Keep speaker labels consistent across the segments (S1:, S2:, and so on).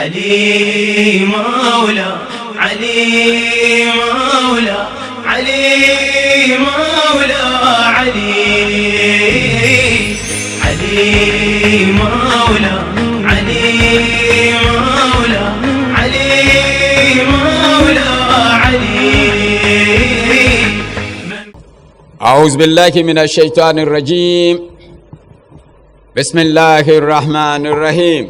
S1: علي مولى علي مولى علي مولى علي علي مولى علي مولى علي مولى علي.
S2: أعوذ بالله من الشيطان الرجيم. بسم الله الرحمن الرحيم.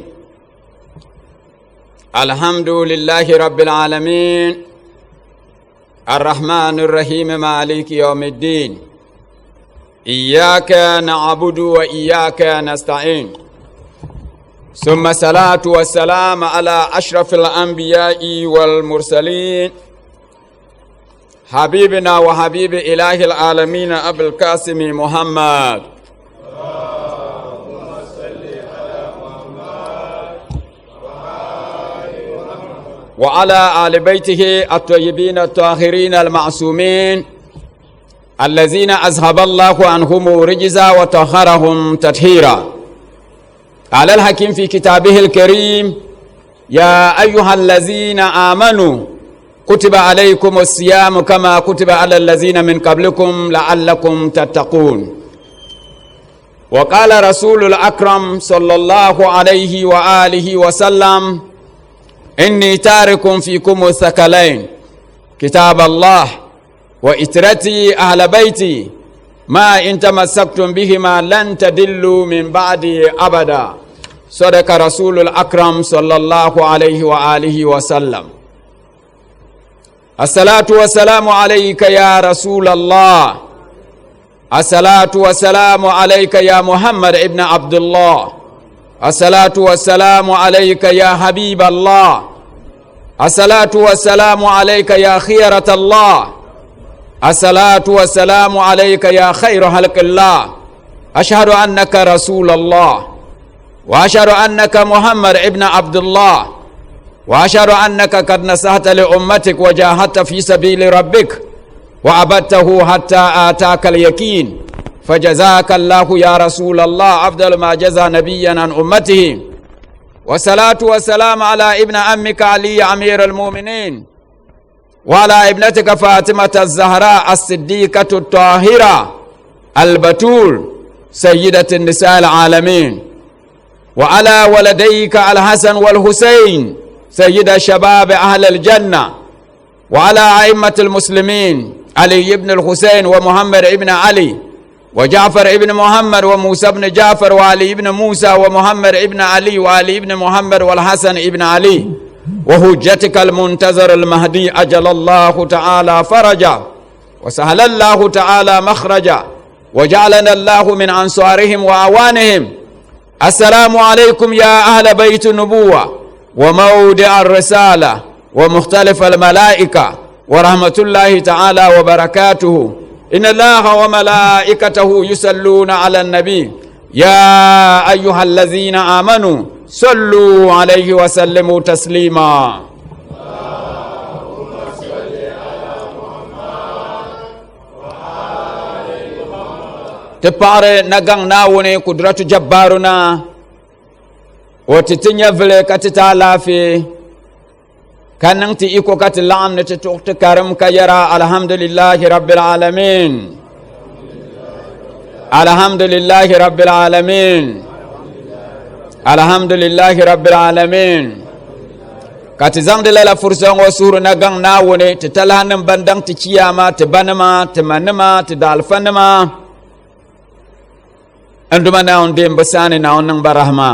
S2: الحمد لله رب العالمين الرحمن الرحيم مالك يوم الدين. إياك نعبد وإياك نستعين. ثم الصلاة والسلام على أشرف الأنبياء والمرسلين حبيبنا وحبيب إله العالمين أبو القاسم محمد. وعلى آل بيته الطيبين الطاهرين المعصومين الذين أذهب الله عنهم رجزا وطهرهم تطهيرا. قال الحكيم في كتابه الكريم: يا أيها الذين آمنوا كتب عليكم الصيام كما كتب على الذين من قبلكم لعلكم تتقون. وقال رسول الأكرم صلى الله عليه وآله وسلم: إني تارك فيكم الثقلين، كتاب الله وإترتي أهل بيتي، ما إن تمسكتم بهما لن تدلوا من بعدي أبدا. صدق رسول الأكرم صلى الله عليه وآله وسلم. الصلاة والسلام عليك يا رسول الله، الصلاة والسلام عليك يا محمد ابن عبد الله، الصلاة والسلام عليك يا حبيب الله، الصلاة والسلام عليك يا خيرة الله، الصلاة والسلام عليك يا خير خلق الله. أشهد أنك رسول الله، وأشهد أنك محمد ابن عبد الله، وأشهد أنك قد نصحت لأمتك وجاهدت في سبيل ربك وعبدته حتى آتاك اليقين، فجزاك الله يا رسول الله أفضل ما جزى نبيا عن أمته. والصلاة والسلام على ابن عمك علي أمير المؤمنين، وعلى ابنتك فاطمة الزهراء الصديقة الطاهرة البتول سيدة النساء العالمين، وعلى ولديك الحسن والحسين سيد شباب أهل الجنة، وعلى أئمة المسلمين علي بن الحسين ومحمد بن علي وجعفر ابن محمد وموسى بن جعفر وعلي بن موسى ومحمد ابن علي وعلي بن محمد والحسن ابن علي، وحجتك المنتظر المهدي أجل الله تعالى فرجا وسهل الله تعالى مخرجا وجعلنا الله من أنصارهم وأعوانهم. السلام عليكم يا أهل بيت النبوة ومودع الرسالة ومختلف الملائكة ورحمة الله تعالى وبركاته. إن الله وملائكته يصلون على النبي يا أيها الذين آمنوا صلوا عليه وسلموا تسليما.
S3: اللهم صل على محمد وآل محمد.
S2: Ti paɣiri na gaŋ Naawuni kudratu jabbaaruna o ti ti nyɛvili ka ti ti alaafee ka niŋ ti iko ka ti laɣim ni ti tuɣi ti karim ka yɛra alhamdulillahi rabbil alamin, alhamdulillahi rabbil alamin, alhamdulillahi rabbil alamin. Ka ti zaŋdi lala fursa ŋɔ suhuri na gaŋ Naawuni ti talahi nim ban daŋ ti chiyaama, ti banima, ti manima, ti daalifanima n duma Naawuni deem bi saani Naawuni niŋ ba rahama.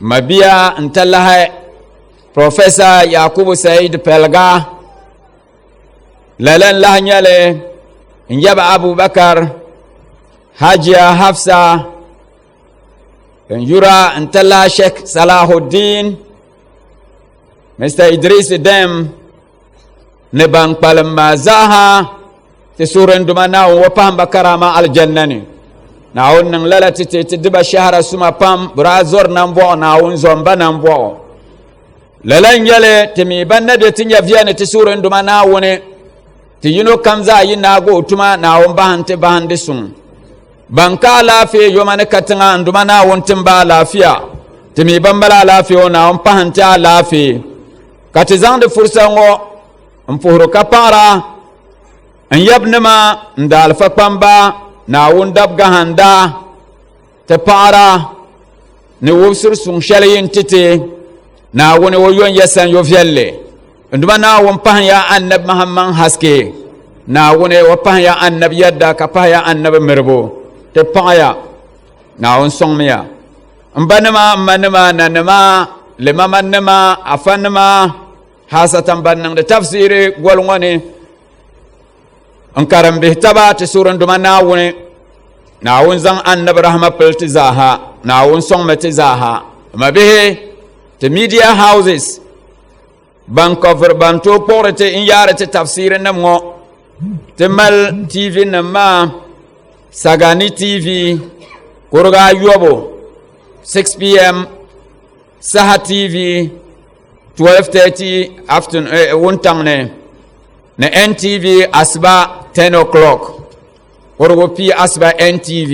S2: Mabia n talahi Professor Yakubu Said Pelga lala n lahi nyɛli n yaba Abubakar Hajiya Hafsa n yura n talahi Sheikh Salahuddin Mr Idris Dem ni ban kpalim maa zaaha ti suhuri n duma Naawuni wa pahim ba karama aljanna ni. Naawuni niŋ lala ti ti ti diba shahara suma pam bɛ daa zɔri nambɔɣu Naawuni zɔmba nambɔɣu. Lala n nyɛli ti mi ban na be ti nyɛviya ni ti suhuri n duma Naawuni ti yino kam zaa yi naagi o tuma Naawuni bahin ti bahindi suŋ. Ban ka alaafee yoma ni katiŋa n duma Naawuni tim ba alaafiya. Ti mi ban mali alaafee ŋɔ Naawuni pahi n-ti alaafee. Ka ti zaŋdi fursa ŋɔ m-puhiri ka paɣira n yabinima n daalifa kpamba Naawuni dab gahanda ti paɣira ni wubisiri suŋ shɛli yi n-ti ti Naawuni o yon ya sanyo viɛlli. N Duuma Naawuni pahi ya Annabi Muhammad haske. Naawuni o pahi ya Annabi yadda ka pahi ya Annabi miribu. Ti paɣiya. Naawuni sɔŋmiya. N banima, n manima, nanima, limamanima, afanima, hasatan ban niŋdi tafsiiri goli ŋɔ ni n karim bihi taba ti suuri n Duuma Naawuni. Naawuni zaŋ Annabi rahama pili ti zaaha. Naawuni sɔŋmi ti zaaha. Ma bihi, ti media houses ban kɔviri ban tooi kpuɣiri ti n yaari ti tafsiiri nim ŋɔ ti mali TV nim maa Sagani TV kuriga ayobu 6 pm Saha TV 12:30 afternoon eh, wuntaŋ ni ni NTV asiba 10 o'clock kurigu pii asiba NTV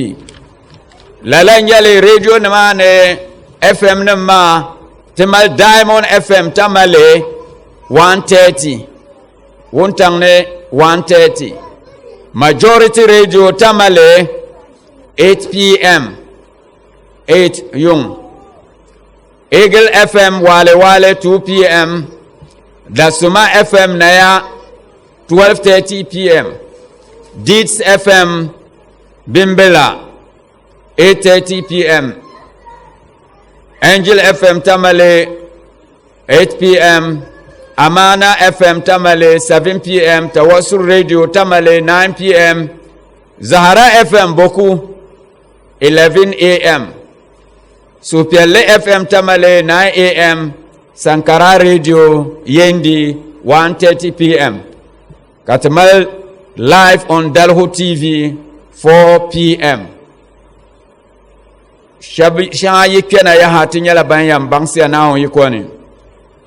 S2: lala n nyɛli radio nima ni FM nim maa ti mali Diamond FM Tamale 1:30 wuntaŋ ni 1:30 Majority Radio Tamale 8 pm 8 yuŋ Eagle FM Wale Wale 2 pm Dasuma FM Naya 12:30 pm Deeds FM Bimbila 8:30 pm Angel FM Tamale 8 pm Amana FM Tamale 7 pm Tawassul Radio Tamale 9 pm Zahara FM Boku 11 am Suhupiɛlli FM Tamale 9 am Sankara Radio Yendi 1:30 pm ka ti mali live on Dalhu TV 4 pm shɛŋa yi kpɛna yaha ti nyɛla ban yɛn baŋsiya Naawuni yiko ni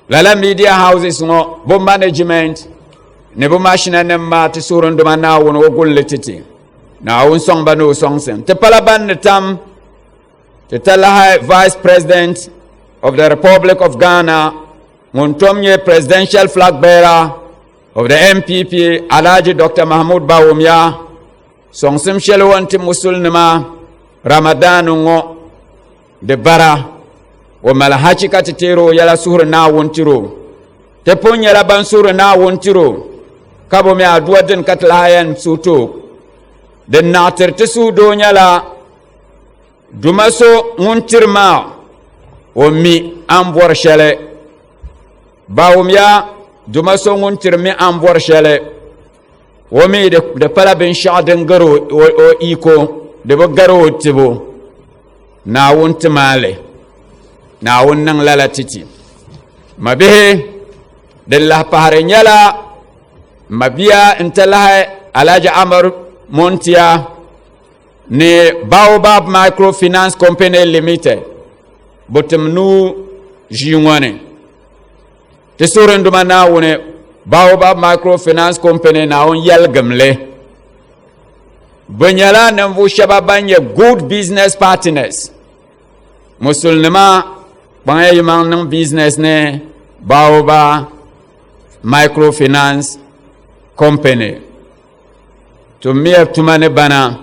S2: lala media houses ŋɔ bo management ni bo mashina nim maa ti suhurinduma Naawuni o gulli ti ti Naawuni sɔŋ ba ni o sɔŋsim ti pala ban ni tam ti talahi Vice President of the Republic of Ghana ŋun tom nyɛ Presidential Flag Bearer of the NPP Alhaji Dr. Mahmoud Bawumia sɔŋsim shɛli o ni ti musulinima Ramadan ŋɔ di bara o mali hachi ka ti teeri o yɛla suhuri Naawuni tiri o ti pun nyɛla ban suhuri Naawuni tiri o ka bo mi aduwa din ka ti lahi yɛn suhi ti o din naɣ tiri ti suhudoo nyɛla Duma so ŋun tiri maa o mi a ni bɔri shɛli Bawumia duma so ŋun tiri mi a ni bɔri shɛli o mi di pala binshɛɣu din gari o iko di bi gari o tibu Naawuni ti maali Naawuni niŋ lala titi mabihi din lahi pahari nyɛla mabia n ti lahi Alhaji Amar Montia ni Baobab Microfinance Company Limited bi tim nuu ʒii ŋɔ ni ti suhurinduma Naawuni Baobab Microfinance Company Naawuni yɛligim li bɛ nyɛla ninvuɣ shɛba ban nyɛ good business partners musulinima kpaŋya yimaŋ niŋ business ni Baobab Microfinance Company Tummiya tuma ni bana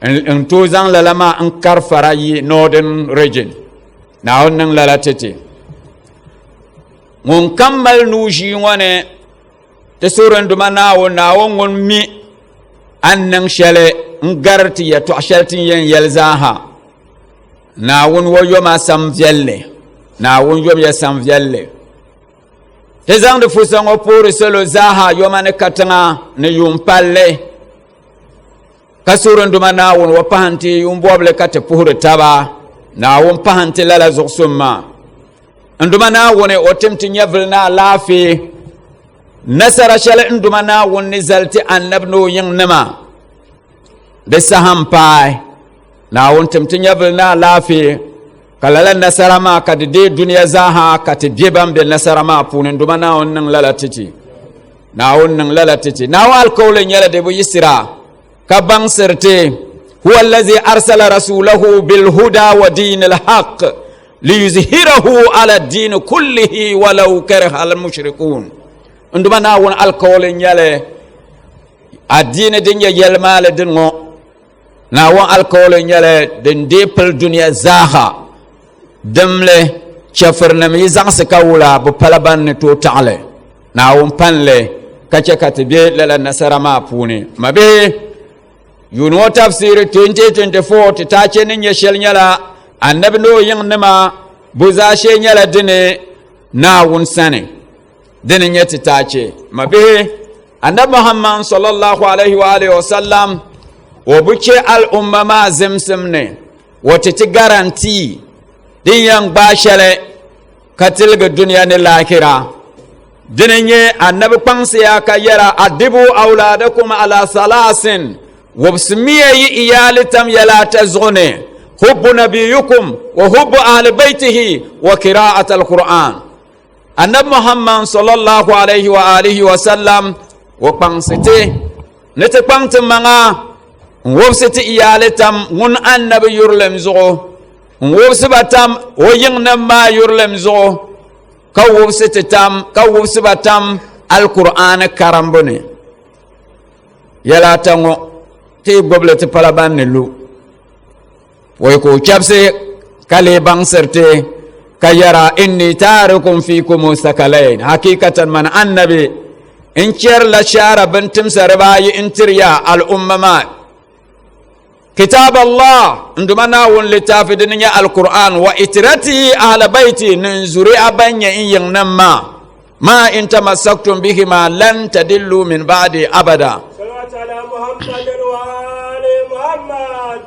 S2: n tooi zaŋ lala maa n kari fara yi Northern Region. Naawuni niŋ lala ti ti. Ŋun kam mali nuu ʒii ŋɔ ni ti suhurinduma Naawuni, Naawuni ŋun mi a ni niŋ shɛli n gari ti yɛtɔɣ shɛli ti ni yɛn yɛli zaaha. Naawuni o yom a sam viɛlli. Naawuni yom ya sam viɛlli. Ti zaŋdi fusa ŋɔ puhiri salo zaaha yoma ni katiŋa ni yuun palli ka suurinduma Naawuni o pahi nti yuun bɔbili ka ti puhiri taba. Naawuni pahi nti lala zuɣusuŋ maa. N Duuma Naawuni o tim ti nyɛvili ni alaafee. Nasara shɛli n Duuma Naawuni ni zali ti Annabi ni o yiŋnima di saha m-paai. Naawuni tim ti nyɛvili ni alaafee ka lala nasara maa ka di deei dunia zaaha ka ti be ban be nasara maa puuni n Duuma Naawuni niŋ lala ti ti. Naawuni niŋ lala ti ti. Naawuni alikauli nyɛla di bi yisira ka baŋsiri ti. Huwa allazi arsala rasulahu bilhuda wa dini lhaq liyuzhirahu ala dini kullihi walau kariha almushrikun. N Duuma Naawuni alikauli n-nyɛli adiini din nyɛ yɛlimaali din ŋɔ. Naawuni alikauli n-nyɛli din deei pili dunia zaaha. Dimli, chɛfirinim yi zaɣisi ka wula, bɛ pala ban ni tooi taɣi li. Naawuni pan li ka chɛ ka ti be lala nasara maa puuni. Mabihi, yuuni ŋɔ tafsiiri 2024 ti taache ni nyɛ shɛli nyɛla Anabi ni o yiŋnima bo zaashee nyɛla dini Naawuni sani. Dini n-nyɛ ti taache. Mabihi, Anabi Muhammad sallallahu alaihi wa alihi wa sallam o bi chɛ al'umma maa zimsim ni o ti ti garantii din yɛn gbaai shɛli ka tiligi dunia ni laahira. Dini n-nyɛ Anabi kpaŋsiya ka yɛra, Adibu awladakum ala salaasin, wubisimiya yi iyaali tam yɛla ata zuɣu ni, hubbu nabiyukum wa hubbu ahli baytihi wa qira'at al-Qur'an. Anabi Muhammad sallallahu alaihi wa alihi wa sallam o kpaŋsi ti ni ti kpaŋ ti maŋa n wubisi ti iyaali tam ŋun Anabi yurilim zuɣu, n wubisi ba tam o yiŋnim maa yurilim zuɣu, ka wubisi ti tam ka wubisi ba tam Alkur'aani karimbu ni. Yɛla ata ŋɔ ti yi gbubili ti pala ban ni lu. Wai ka o chɛbisi ka lee baŋsiri ti ka yɛra inni taarikum fiikum sakalain hakikatan man annabi n chɛrila shaara bintimsa dibaayi n tiri ya al'umma maa kitab Allah n duma Naawuni litaafi din nyɛ alkur'an wa itirati ahla baiti ni n zuri'a ban nyɛ n yiŋnim maa ma in tamassaktum bihima lan tadillu min ba'di abada.
S3: Salawat ala Muhammadin wa ali Muhammad.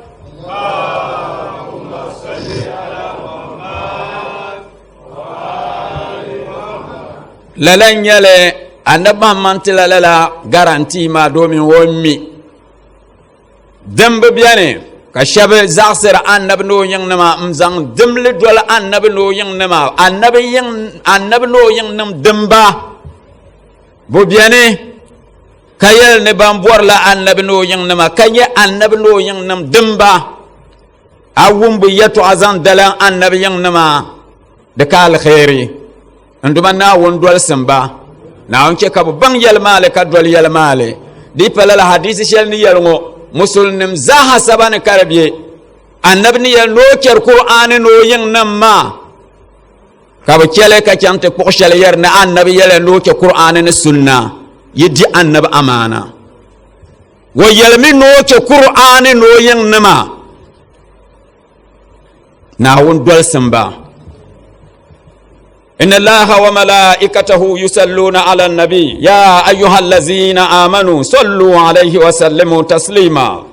S3: Allahumma salli ala Muhammad wa ali Muhammad.
S2: Lala n nyɛli Annabi Muhammad ti la lala garantii maa domin o mi Dimbi beni ka shɛba zaɣisiri Annabi ni o yiŋnima n-zaŋ dimli doli Annabi ni o yiŋnima, Annabi yiŋ, Annabi ni o yiŋnim dimba. Bɛ beni ka yɛli ni ban bɔrila Annabi ni o yiŋnima ka nyɛ Annabi ni o yiŋnim dimba. A wum bɛ yɛtɔɣa zaŋ dalim Annabi yiŋnima, di ka alkhairi. N Duuma Naawuni dolisim ba, Naawuni chɛ ka bɛ baŋ yɛlimaali ka doli yɛlimaali. Di yi pa lala hadiisi shɛli ni yɛli ŋɔ, Musulinim zaaha saba ni ka di be. Annabi ni yɛli ni o chɛri Kur'aani ni o yiŋnim maa, ka bɛ chɛ li ka chaŋ ti kpuɣi shɛli yɛri ni Annabi yɛliya ni o chɛ Kur'aani ni sunna, yi di Annabi amaana. O yɛlimi ni o chɛ Kur'aani ni o yiŋnima. Naawuni dolisim ba. Inna Allaha wa malaikatahu yusalluna ala nabi ya ayyuha allazina amanu sallu alayhi wa sallimu taslima.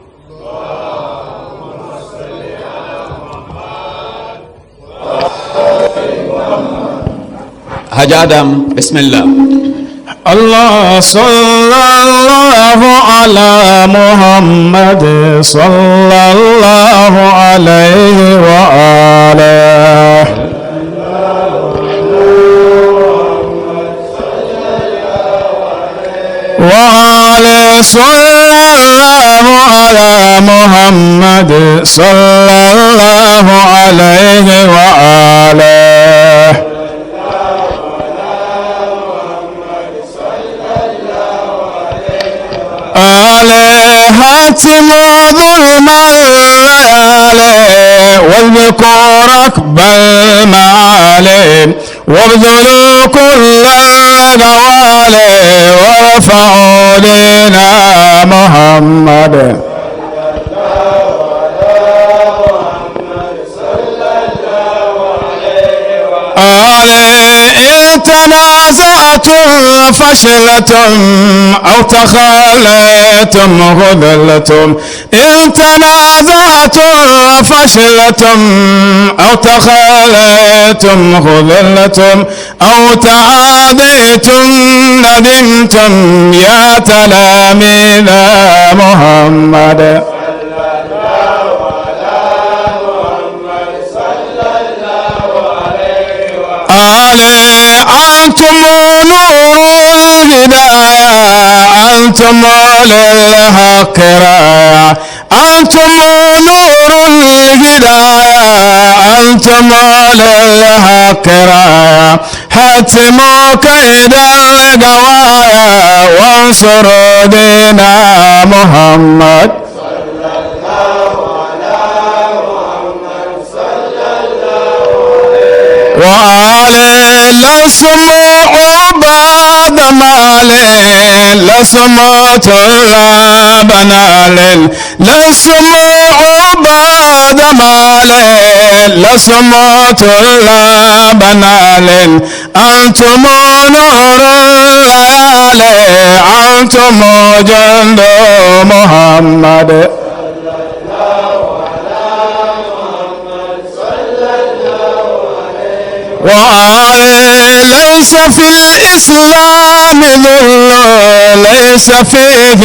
S2: Hajj Adam, bismillah.
S3: Allah sallallahu ala Muhammad sallallahu alayhi wa alihi. Wa alihi sallallahu ala Muhammad sallallahu alayhi wa alihi. آلهتم ظلم الليالي واذكر ركب المعالي وابذلوا كل النوالي وارفعوا دين محمد. إن تنازعتم فشلتم أو تخليتم غذلتم. إن تنازعتم فشلتم أو تخليتم غذلتم أو تعاديتم ندمتم يا تلاميذ محمد. أنتم نور الهداية، أنتم للحق راية، أنتم هداية، أنتم للحق راية، حتموا كيد القوايا وانصروا دين محمد. وآله لسم عباد مال، لسم طلاب نال، لسم عباد مال، لسم طلاب نال، أنتم نور الليالي، أنتم جند محمد. وآله ليس في الإسلام ذل، ليس فيه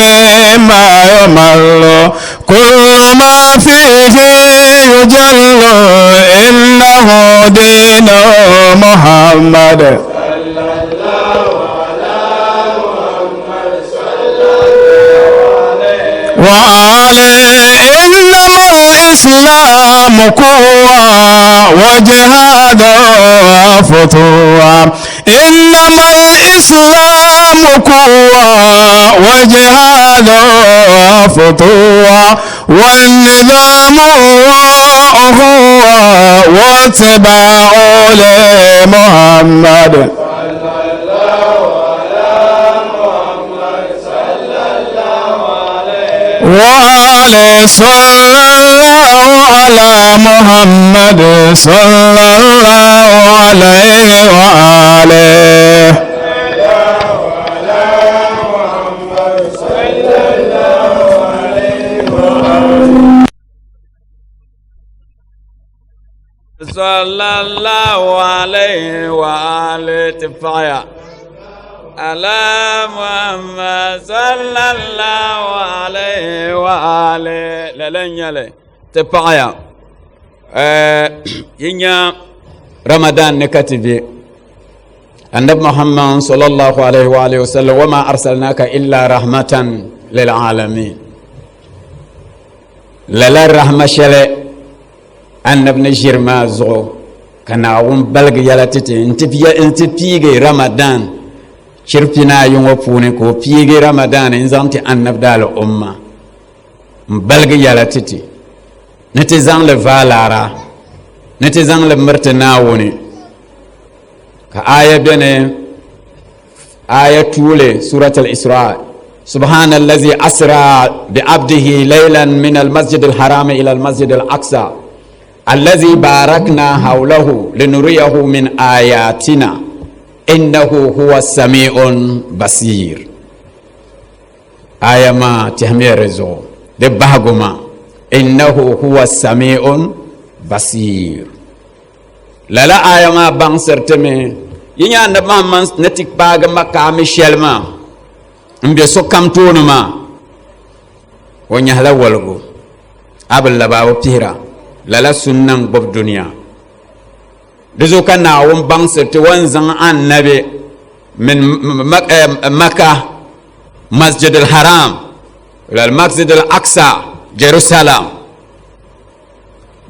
S3: ما يمل، كل ما فيه يجل، إنه دين محمد. وآله إنما الإسلام قوة وجهاد وفتوى، إنما الإسلام قوة وجهاد وفتوى، والنظام هو واتباع لمحمد. وآله صلى الله على محمد صلى الله عليه وآله.
S2: صلى الله عليه وآله. تفايا على محمد صلى الله عليه وآله. للن يلي تفايا ينيا رمضان نكتبي النبي محمد صلى الله عليه وآله وسلم وما أرسلناك إلا رحمة للعالمين. للا الرحمة شلي annabi ni ʒiri maa zuɣu ka Naawuni baligi yɛla ti ti nti piigi Ramadan chiri pinaayi ŋɔ puuni, ka o piigi Ramadan n-zaŋ ti annabi daali umma m-baligi yɛla ti ti ni ti zaŋ li vaai laara, ni ti zaŋ li miriti Naawuni. Ka aya beni, aya tuuli Surat al-Isra, سبحان الذي أسرى بعبده ليلا من المسجد الحرام إلى المسجد الأقصى الذي باركنا حوله لنريه من آياتنا إنه هو السميع البصير. آية ما تهمي رزو دبهجما إنه هو السميع البصير. لا لا آية ما بانسر تمي ينيا نبما من نتك باغ مكة مشيل ما n be sokam tooni maa o nyahila waligu a bi laba a bi pihira lala sunna n gbubi dunia. Di zuɣu ka Naawuni baŋsiri ti o ni zaŋ annabi min Maka Masjid al-Haram ila al-Masjid al-Aqsa Jerusalem.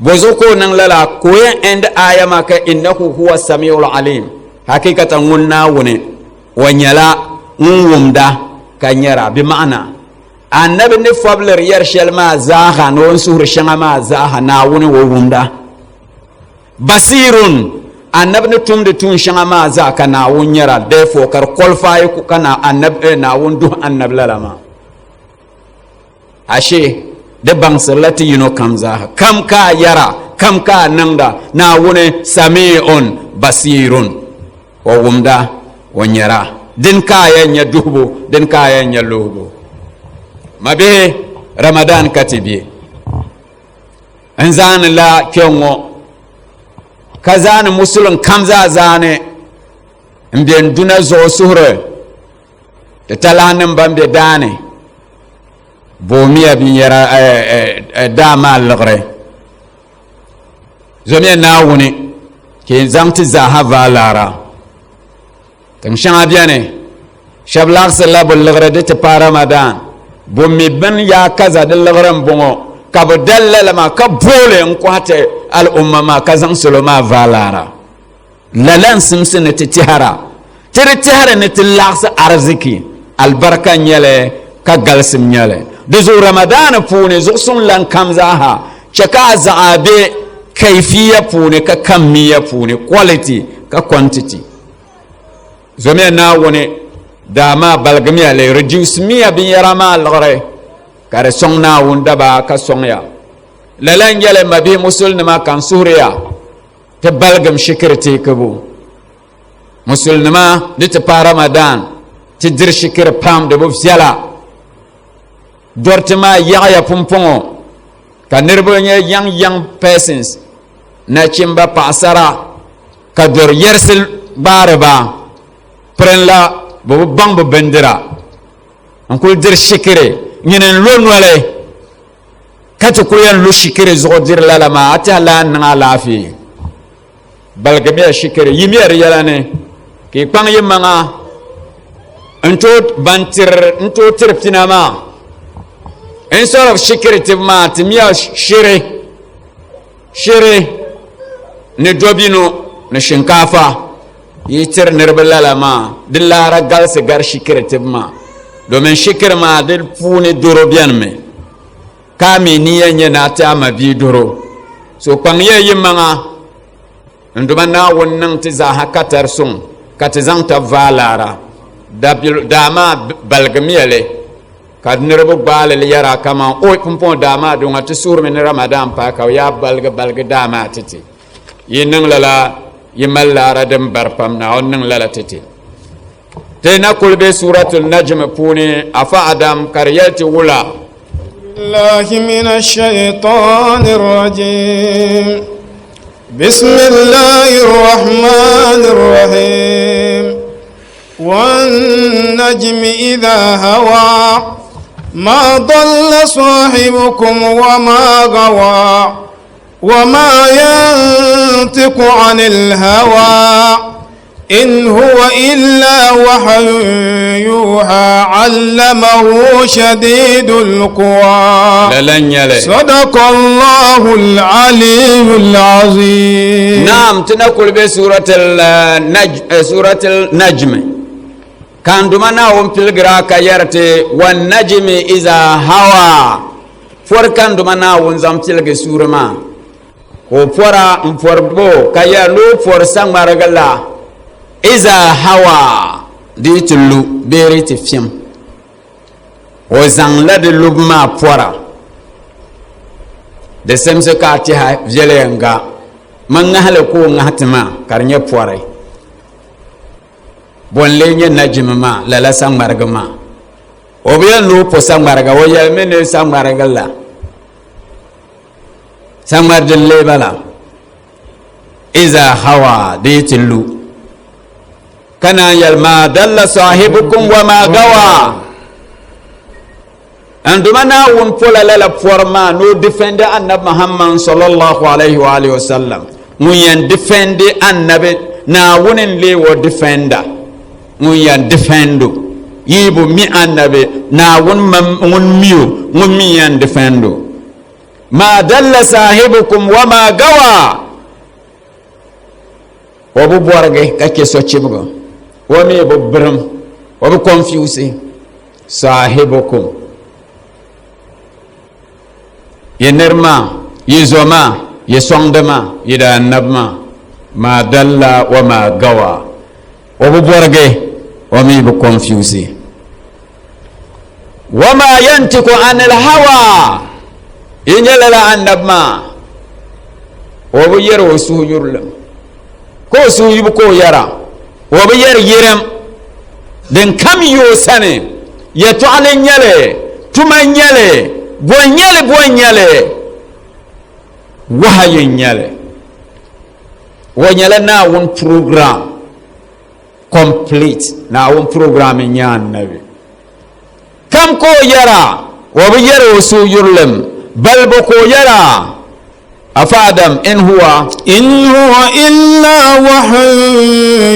S2: Bozuɣu ka o niŋ lala ka o yɛn end aya maa ka innahu huwa samiul alim. Hakikatan ŋun Naawuni o nyɛla ŋun wumda ka nyɛra. Bi maana annabi ni fɔbiliri yɛri shɛli maa zaaha ni o ni suhuri shɛŋa maa zaaha Naawuni o wumda. Basirun annabi ni tumdi tuun shɛŋa maa zaa ka Naawuni nyɛra. Therefore ka di qualify ka Naawuni duhi annabi lala maa. Ashe di baŋsirila ti yino kam zaaha, kam ka a yɛra, kam ka a niŋda, Naawuni sami'un basirun, o wumda, o nyɛra. Din ka a yɛn nya duhibu, din ka a yɛn nya luhibu. Mabihi, Ramadan ka ti be. N zaani la kpɛŋŋɔ ka zaani musulin kam zaa zaani n be n duna zuɣu suhuri ti talahi nim ban be daani boomiya binyɛra daa maa liɣiri zomiya Naawuni ka yi zaŋ ti zaaha vaai laara. Tiŋ shɛŋa beni shɛba laɣisirila bɛ liɣiri di ti paai Ramadan. Bɛ mi bini yaa kaza di liɣiri m-bɔŋɔ. ka bi dali lala maa ka booli n kɔhi ti al'umma maa ka zaŋ salo maa vaai laara. Lala n simsi ni ti tɛhira. Ti di tɛhiri ni ti laɣisi ariziki, alibarika n nyɛli ka galisim nyɛli. Di zuɣu Ramadaan puuni zuɣusuŋ lan kam zaaha chɛ ka a zaɣ a be kaifiya puuni ka kammiya puuni, quality ka quantity. Zomiya Naawuni daa maa baligimiya li, reduce miya binyɛra maa liɣiri ka di sɔŋ Naawuni daba ka sɔŋya. Lala n nyɛli mabihi musulinima ka n suhiriya ti baligim shikiri teekibu. Musulinima di ti paai Ramadan ti diri shikiri pam di bi viɛla. Dɔriti maa yaɣiya pumpɔŋɔ ka niriba nyɛ young young persons, nachimba, paɣasara ka dɔri yɛrisi gbaari ba pirinla bɛ bi baŋ bɛ bindira n kuli diri shikiri nyini n lo noli ka ti kuli yɛn lu shikiri zuɣu diri lala maa a tiɛha laa niŋ alaafee baligimiya shikiri yimiya di yɛla ni ka i kpaŋ yi maŋa n tooi ban tiri n tooi tiri pina maa instead of shikiri tibu maa timiya shiri shiri ni dobino ni shinkaafa yi tiri niriba lala maa di laara galisi gari shikiri tibu maa domin shikiri maa di puuni doro bɛni mi ka a mi ni yɛn nyɛ ni a ti a ma bia doro so kpaŋ ya yi maŋa n duma Naawuni niŋ ti zaaha katari suŋ ka ti zaŋ tab vaai laara daa maa baligimiya li ka niriba gbaali li yɛra kaman o pumpɔŋɔ daa maa duŋa ti suhurimi ni Ramadan paai ka yaa baligi baligi daa maa ti ti yi niŋ lala yi mali laara din bari pam Naawuni niŋ lala ti ti ti na kuli be suratul najm puuni afa Adam ka di yɛli ti wula
S3: الله من الشيطان الرجيم بسم الله الرحمن الرحيم والنجم إذا هوى ما ضل صاحبكم وما غوى وما ينطق عن الهوى إن هو إلا وحي يوحى علمه شديد القوى صدق الله العلي العظيم
S2: نعم تنقل بسورة النجم سورة النجم كان دمنا ومبلغرا كيرتي والنجم إذا هوى pɔri ka n duma Naawuni zaŋ piligi suuri maa ka o pɔra n pɔri bo ka yɛri ni o pɔri saŋmarigi la iza hawa di yi ti lu bee di yi ti fim o zaŋla di lubu maa pɔra di simsi ka a tɛha viɛlɛŋga man ŋahili ka o ŋahi ti maa ka di nyɛ pɔri Bo n-lee nyɛ najimi maa, lala saŋmarigi maa? O bi yɛli ni o po saŋmariga, o yɛlimi ni saŋmarigi la. Saŋmari din lee bala. Iza hawa di yi ti lu. Ka naan yɛli ma dalla sahibukum wa ma gawa. N duma Naawuni pola lala pɔri maa ni o defendi Annabi Muhammad sallallahu alayhi wa alihi wa sallam. Ŋun yɛn defendi Annabi Naawuni n-leei o defender. Ŋun yɛn defend o. Yi bi mi Annabi, Naawuni ŋun mi o, ŋun mi yɛn defend o. Ma dalla sahibukum wa ma gawa. O bi bɔrigi ka chɛ sochibigi. O mi bi birim, o bi confuse. Sahibukum, yi niri maa, yi zo maa, yi sɔŋdi maa, yi daannabi maa, maa dalla wa maa gawa, o bi bɔrigi, o mi bi confuse. Wa maa yantiku anil hawa, yi nyɛ lala annabi maa, o bi yɛri o suhu yurilim, ka o suhu yubu ka o yɛra, o bi yɛri yirim. Din kam yi o sani, yɛtɔɣili n-nyɛ li, tuma n-nyɛ li, bɔ n-nyɛ li, bɔ n-nyɛ li, wahayi n-nyɛ li. O nyɛla Naawuni program complete. Naawuni program n-nyɛ Annabi. Kam ka o yɛra, o bi yɛri o suhuyurilim, balibu ka o yɛra. Afa Adam, in huwa.
S3: In huwa illa wahyun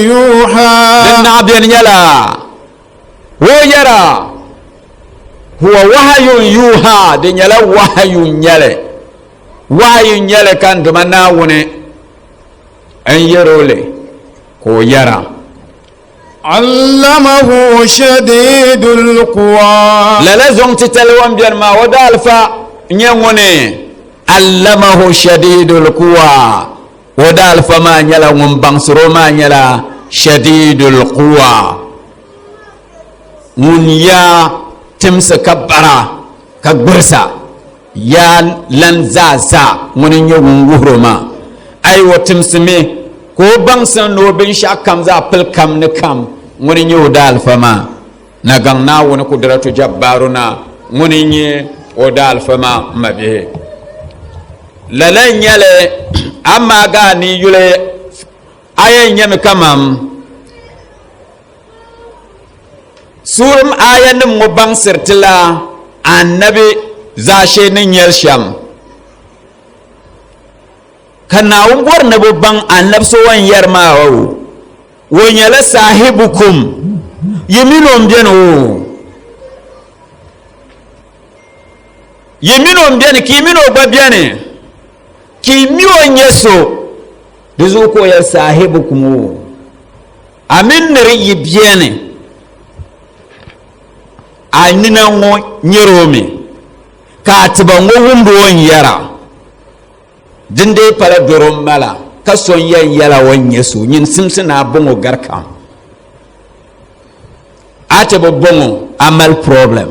S3: yuha.
S2: Din naɣ beni nyɛla, o yɛra, Huwa wahayun yuha, di nyɛla wahayu n-nyɛli. Wahayu n-nyɛli ka n Duuma Naawuni n yɛr o li ka o yɛra.
S3: Allamahu shadidul quwa.
S2: Lala zuŋ titali ŋɔ m-beni maa, o daalifa n-nyɛ ŋuni? Allamahu shadidul quwa. O daalifa maa nyɛla ŋun baŋsir o maa nyɛla shadidul quwa. Ŋun ya timsi ka bara ka gbirisa ya lan zaa zaa ŋuni n-nyɛ ŋun wuhir o maa. Ayi o timsimi ka o baŋsim ni o binshɛɣu kam zaa pili kam ni kam ŋuni n-nyɛ o daalifa maa. Nagaŋ Naawuni Kudiratu Jabbaaru Naa ŋuni n-nyɛ o daalifa maa m mabihi. Lala n-nyɛ li amaa gaa ni yuli a yɛn nyɛmi kaman Suurim aayanim ŋɔ baŋsiri ti la Annabi zaashee ni nyɛli shɛm, ka Naawuni bɔri ni bɛ baŋ Annabi so o ni yɛri maa o, o nyɛla saahibukum, yi mini o m-beni o, yi mini o m-beni ka yi mini o gba beni, ka yi mi o nyɛ so, di zuɣu ka o yɛli saahibukum o. A mini nir yi beni, a nina ŋɔ nyar o mi, ka a tiba ŋɔ wumdi o ni yɛra. Din dee pala dɔro m-mala, ka so n-yɛn yɛl a o ni nyɛ so, nyin simsi ni a bɔŋ o gari kam. A ti bi bɔŋ o, a mali problem.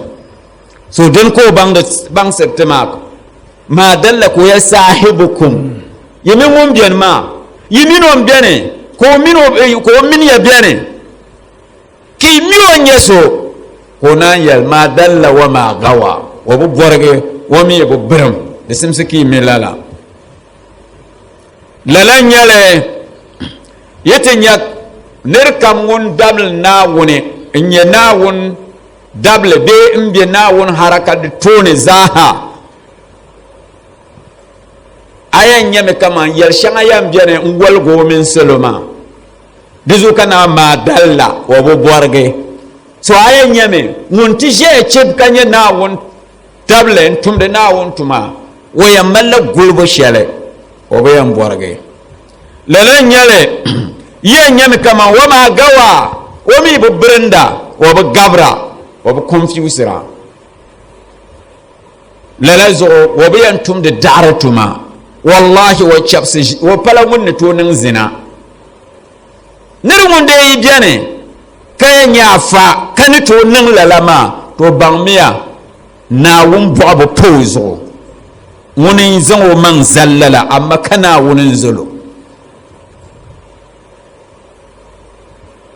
S2: So dini ka o baŋdi baŋsiri ti maa maa dalla ka o yɛli saahibukum yi mi ŋun beni maa yi mini o beni ka o mini o ka o mini ya beni ka yi mi o nyɛ so ka o naan yɛli maa dalla wa maa gawa o bi bɔrigi o mi bi birim di simsi ka yi mi lala lala n nyɛli yi ti nya nir kam ŋun dabili Naawuni n nyɛ Naawuni dabili bee n be Naawuni haraka di tooni zaaha, a yɛn nyami kaman yɛl shɛŋa yɛn beni n-woligi o mini salo maa. Di zuɣu ka naa maa dal la o bi bɔrigi. So a yɛn nyami ŋun ti ʒiɛya chib ka nyɛ Naawuni dabili n-tumdi Naawuni tuma, o yɛn malila gulibu shɛli o bi yɛn bɔrigi. Lala n-nyɛ li, yi yɛn nyami kaman o maa gawa, o mi bi birinda, o bi gabira, o bi confusira. Lala zuɣu o bi yɛn tumdi daɣiri tuma. Wallahi o chɛbisi, o pala ŋun ni tooi niŋ zina. Nir ŋun dee yi beni ka yɛn nyɛ afa ka ni tooi niŋ lala maa, to baŋmiya Naawuni bɔɣu bi pa o zuɣu. Ŋuni n-zaŋ o maŋ zali lala, amaa ka Naawuni n-zal o.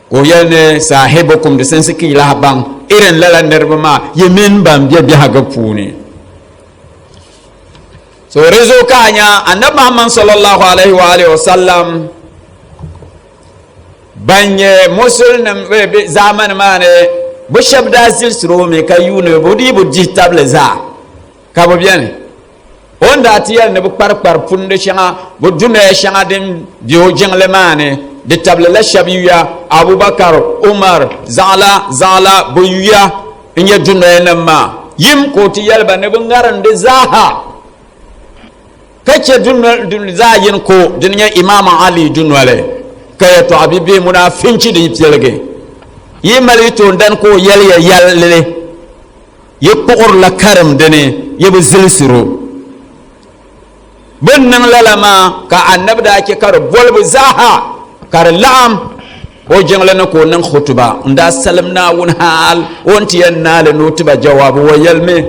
S2: Ka o yɛli ni saahibukum di sinsi ka yi lahi baŋ irin lala niriba maa yi mini ban be biɛhigu puuni. So di zuɣu ka a nya Anabi Muhammad sallallahu alaihi wa alihi wa sallam ban nyɛ musulnim zaamani maa ni bɛ shɛba daa zilisiri o mi ka yuuni bɛ dii bi dihi tabili zaa. Ka bɛ beni. O ni daa ti yɛli ni bɛ kparikpari pundi shɛŋa, bɛ dunoya shɛŋa din be o jiŋli maa ni, di tabilila shɛba yuya, Abubakar, Umar, zaɣila, zaɣila, bɛ yuya n-nyɛ dunoyanim maa. Yim ka o ti yɛli ba ni bɛ ŋarim di zaaha ka chɛ dunoli zaa yini ko, dini nyɛ Imam Ali dunoli, ka yɛtɔɣa bi be munaafinchi di yi piligi. Yi mali yi toondani ka o yɛli ya yɛlli. Yi kpuɣirila karim dini, yi bi zilisir o. Bɛ ni niŋ lala maa ka Annabi daa chɛ ka di bolibu zaaha ka di laɣim o jiŋli ni ka o niŋ khutuba n-daa salim Naawuni hal o ni ti yɛn naai li ni o ti ba jawaabu. O yɛlimi,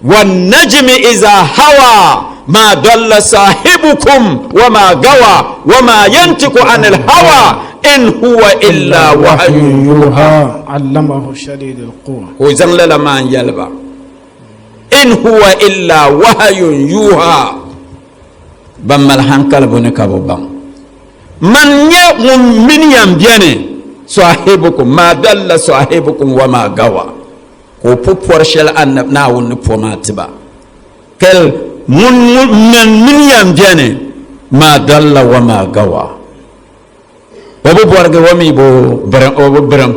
S2: Wannajmi iza hawa ma dalla sahibukum wa ma gawa wa ma yantiku anil hawa in huwa illa wahyun
S3: yuha. Allamahu shadidul quwa.
S2: Ka o zaŋ lala maa n-yɛli ba, in huwa illa wahyun yuha. Ban mali hankali bu ni ka bɛ baŋ man nyɛ ŋun mini yan beni sahibukum ma dalla sahibukum wa ma gawa, ka o po pɔri shɛli Annabi Naawuni ni po maa ti ba. Kɛl ŋun man mini yan beni maa dalla wa maa gawa. O bi bɔrigi o mi o bi birim.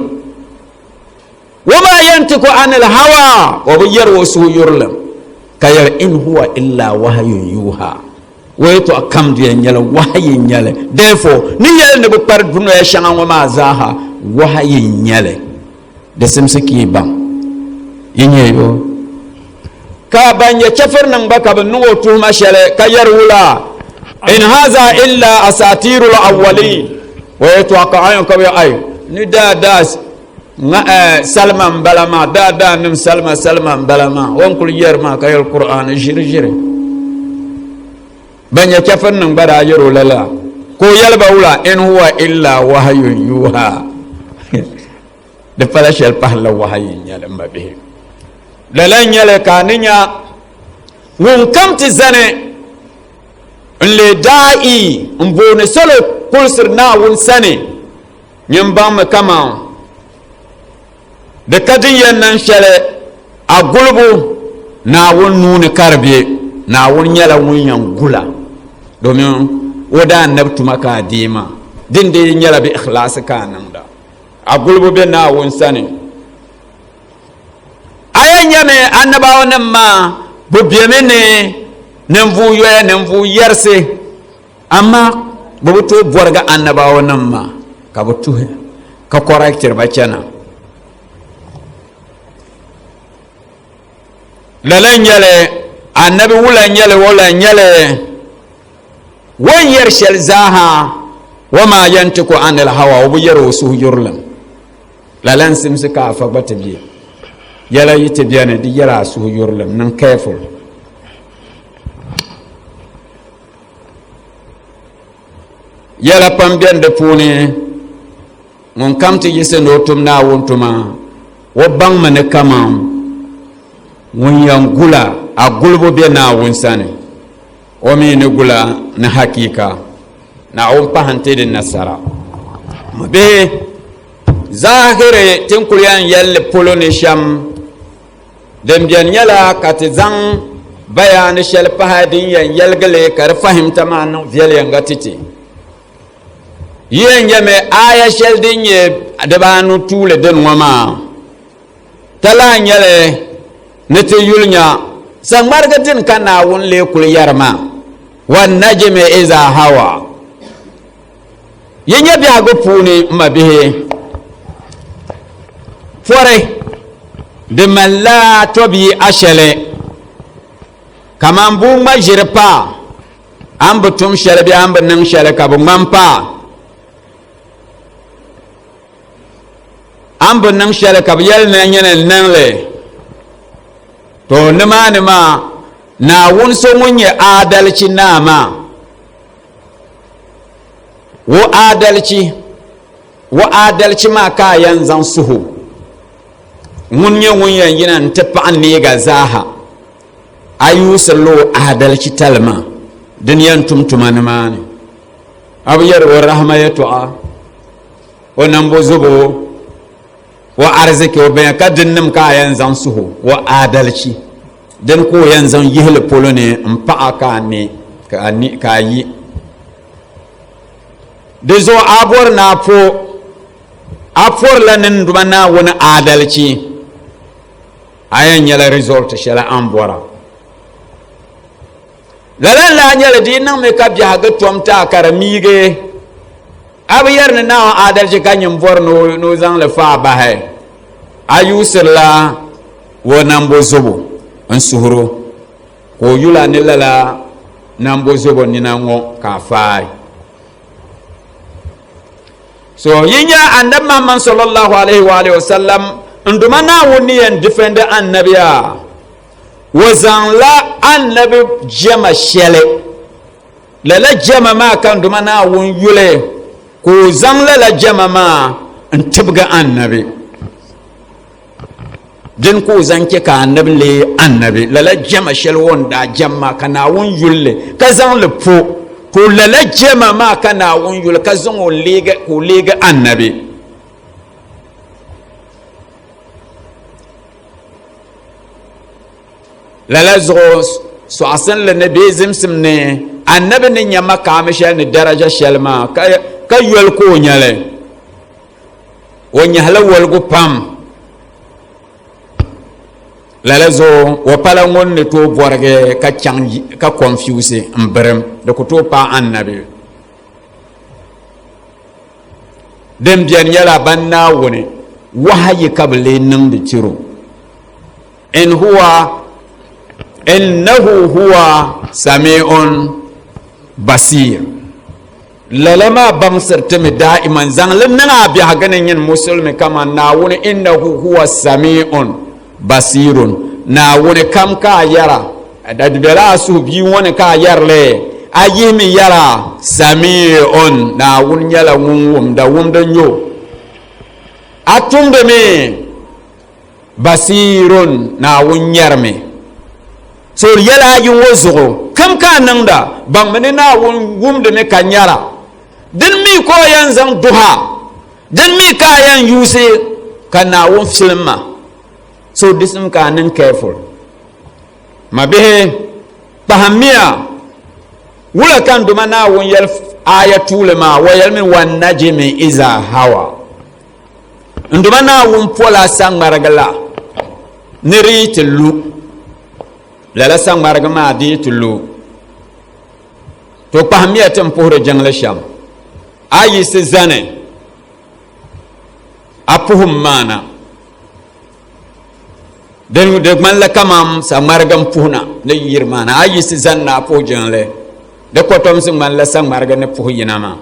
S2: Wa maa yantiku yantiku anil hawa, o bi yɛri o suhu yurilim ka yɛli in huwa illa wahayun yuha. O yɛtɔɣa kam di yɛn nyɛla wahayi n nyɛli. Therefore, ni yɛli ni bi kpari dunoya shɛŋa ŋɔ maa zaaha wahayi n nyɛli. Di simsi ka yi baŋ yi nyɛ yo. Ka ban nyɛ chɛfirinim gba ka bɛ niŋ o tuhuma shɛli ka yɛri wula, In haza illa asatirul awwalin. O yɛtɔɣa ka ayon ka bɛ ay ni daa daa ŋa eh, salima n bala maa daa daa nim salima salima n bala maa o ni kuli yɛri maa ka yɛli Kur'aani ʒiri ʒiri. Ban nyɛ chɛfirinim gba daa yɛri o lala ka o yɛli ba wula, In huwa illa wahayun yuha. Di pala shɛli pahila wahayi n-nyɛli m mabihi. Lala n-nyɛli ka a ni nya ŋunkam ti zani n-leei daa'i m-booni salo kulisiri Naawuni sani, nyin baŋmi kaman di ka din yɛn niŋ shɛli a gulibu Naawuni nuu ni ka di be. Naawuni nyɛla ŋun yɛn gula domin o daanabi tuma ka a deei maa, din dii nyɛla bɛ ikhlaasi ka a niŋda. A gulibu be Naawuni sani. A yɛn nyami annabawanim maa, bɛ bemi ni ninvuɣ yoya, ninvuɣ yɛrisi, amaa bɛ bi tooi bɔrigi annabawanim maa ka bɛ tuhi ka kɔrɛktiri ba chana. Lala n-nyɛli, annabi wula n-nyɛli, wula n-nyɛli? O ni yɛri shɛli zaaha, wa maa yantiku anil hawa, o bi yɛri o suhu yurilim. Lala n-simsi ka afa gba ti be. Yɛla yi ti beni, di yɛla a suhu yurilim, niŋ careful. Yɛla pam beni di puuni, ŋun kam ti yiɣisi ni o tum Naawuni tuma, o baŋmi ni kaman ŋun yɛn gula, a gulibu be Naawuni sani. O mi ni gula ni hakika Naawuni pahi n-ti di nasara. M bihi, zahiri ti ni kuli yɛn yɛli li polo ni shɛm, din beni nyɛla ka ti zaŋ bayaani shɛli pahi din yɛn yɛligi li ka di fahimta maa niŋ viɛlyɛŋga ti ti. Yi yɛn nyami aaya shɛli din nyɛ dibaanu tuuli dini ŋɔ maa. Talahi nyɛli ni ti yuli nya saŋmarigi din ka Naawuni lee kuli yɛri maa, Wannajmi iza hawa. Yi nya biɛhigu puuni m mabihi, pɔri di malila tɔbia ashɛli kaman bua ŋma ʒiri pa a ni bi tum shɛli bee a ni bi niŋ shɛli ka bi ŋma m-pa a. A ni bi niŋ shɛli ka bɛ yɛli ni a nyɛla n niŋ li, to nimaani maa Naawuni so ŋun nyɛ aadalichi naa maa, o aadalichi, o aadalichi maa ka a yɛn zaŋ suhu ŋun nyɛ ŋun yɛn yina nti paɣi neega zaaha, a yuusirila o aadalichi tali maa din yɛn tum tuma nimaani. A bi yɛri o rahama yɛtɔɣa. O nambo zubu, o ariziki, o bɛnya ka dinnim ka a yɛn zaŋ suhu o aadalichi dini ka o yɛn zaŋ yihili polo ni m-paɣ a ka a ne, ka a yi. Di zuɣu a bɔri ni a po, a porila ni n Duuma Naawuni aadalichi, a yɛn nyɛla result shɛli a ni bɔra. Lala n-lahi nyɛli di yi niŋmi ka biɛhigu tom ti a ka di miigi a bi yɛri ni Naawuni aadalichi ka nyin bɔri ni o zaŋ li fa a bahi, a yuusirila o nambo zobo n-suhir o ka o yul a ni lala nambo zobo nina ŋɔ ka a faai. So yi nya Annabi Muhammad sallallahu alaihi wa alihi wasallam n Duuma Naawuni ni yɛn defend Annabi a, O zaŋla Annabi jɛma shɛli, lala jɛma maa ka n Duuma Naawuni yuli, ka o zaŋ lala jɛma maa n-tibigi Annabi. Dini ka o zaŋ chɛ ka Annabi leei Annabi. Lala jɛma shɛli o ni daa jɛm maa ka Naawuni yuli li, ka zaŋ li po, ka o lala jɛma maa ka Naawuni yuli, ka zaŋ o leegi, ka o leegi Annabi. Lala zuɣu sɔɣisinli ni bee zimsim ni anabi ni nya makaami shɛli ni daraja shɛli maa ka yoli ka o nyɛli o nyahila woligu pam. Lala zuɣu o pala ŋun ni tooi bɔrigi ka chaŋ ka confuse n birim di ku tooi paai annabi. Din beni nyɛla ban Naawuni wahayi ka bi lee niŋdi tiri o. In huwa innahu huwa sami'un basir. Lala maa baŋsiri ti mi daa'iman zaŋ li niŋ a biɛhigu ni nyin musulimi kaman Naawuni innahu huwa sami'un basirun. Naawuni kam ka a yɛra, di bela a suhu bia ŋɔ ni ka a yɛri li, a yihimi yɛra sami'un, Naawuni nyɛla ŋun wumda, wumdi n-nyɛ o. A tumdi mi Basirun, Naawuni nyarimi. So yɛla ayi ŋɔ zuɣu, kam ka a niŋda, baŋmi ni Naawuni wumdimi ka nyara. Dini mi ka o yɛn zaŋ duha, dini mi ka a yɛn yuusi ka Naawuni filim ma. So di sim ka a niŋ careful. Mabihi, kpahimmiya, wula ka n Duuma Naawuni yɛli aaya tuuli maa, o yɛlimi, Wannajimi iza hawa. N Duuma Naawuni pola saŋmarigi la ni di yi ti lu, lala saŋmarigi maa di yi ti lu, to kpahimmiya ti ni puhiri jiŋli shɛm. A yiɣisi zani a puhim maa na, di ŋmanila kaman saŋmarigi m-puhi na ni yiri maa na. A yiɣisi zani ni a puhi jiŋli, di kɔtomsi ŋmanila saŋmarigi ni puhi yina maa.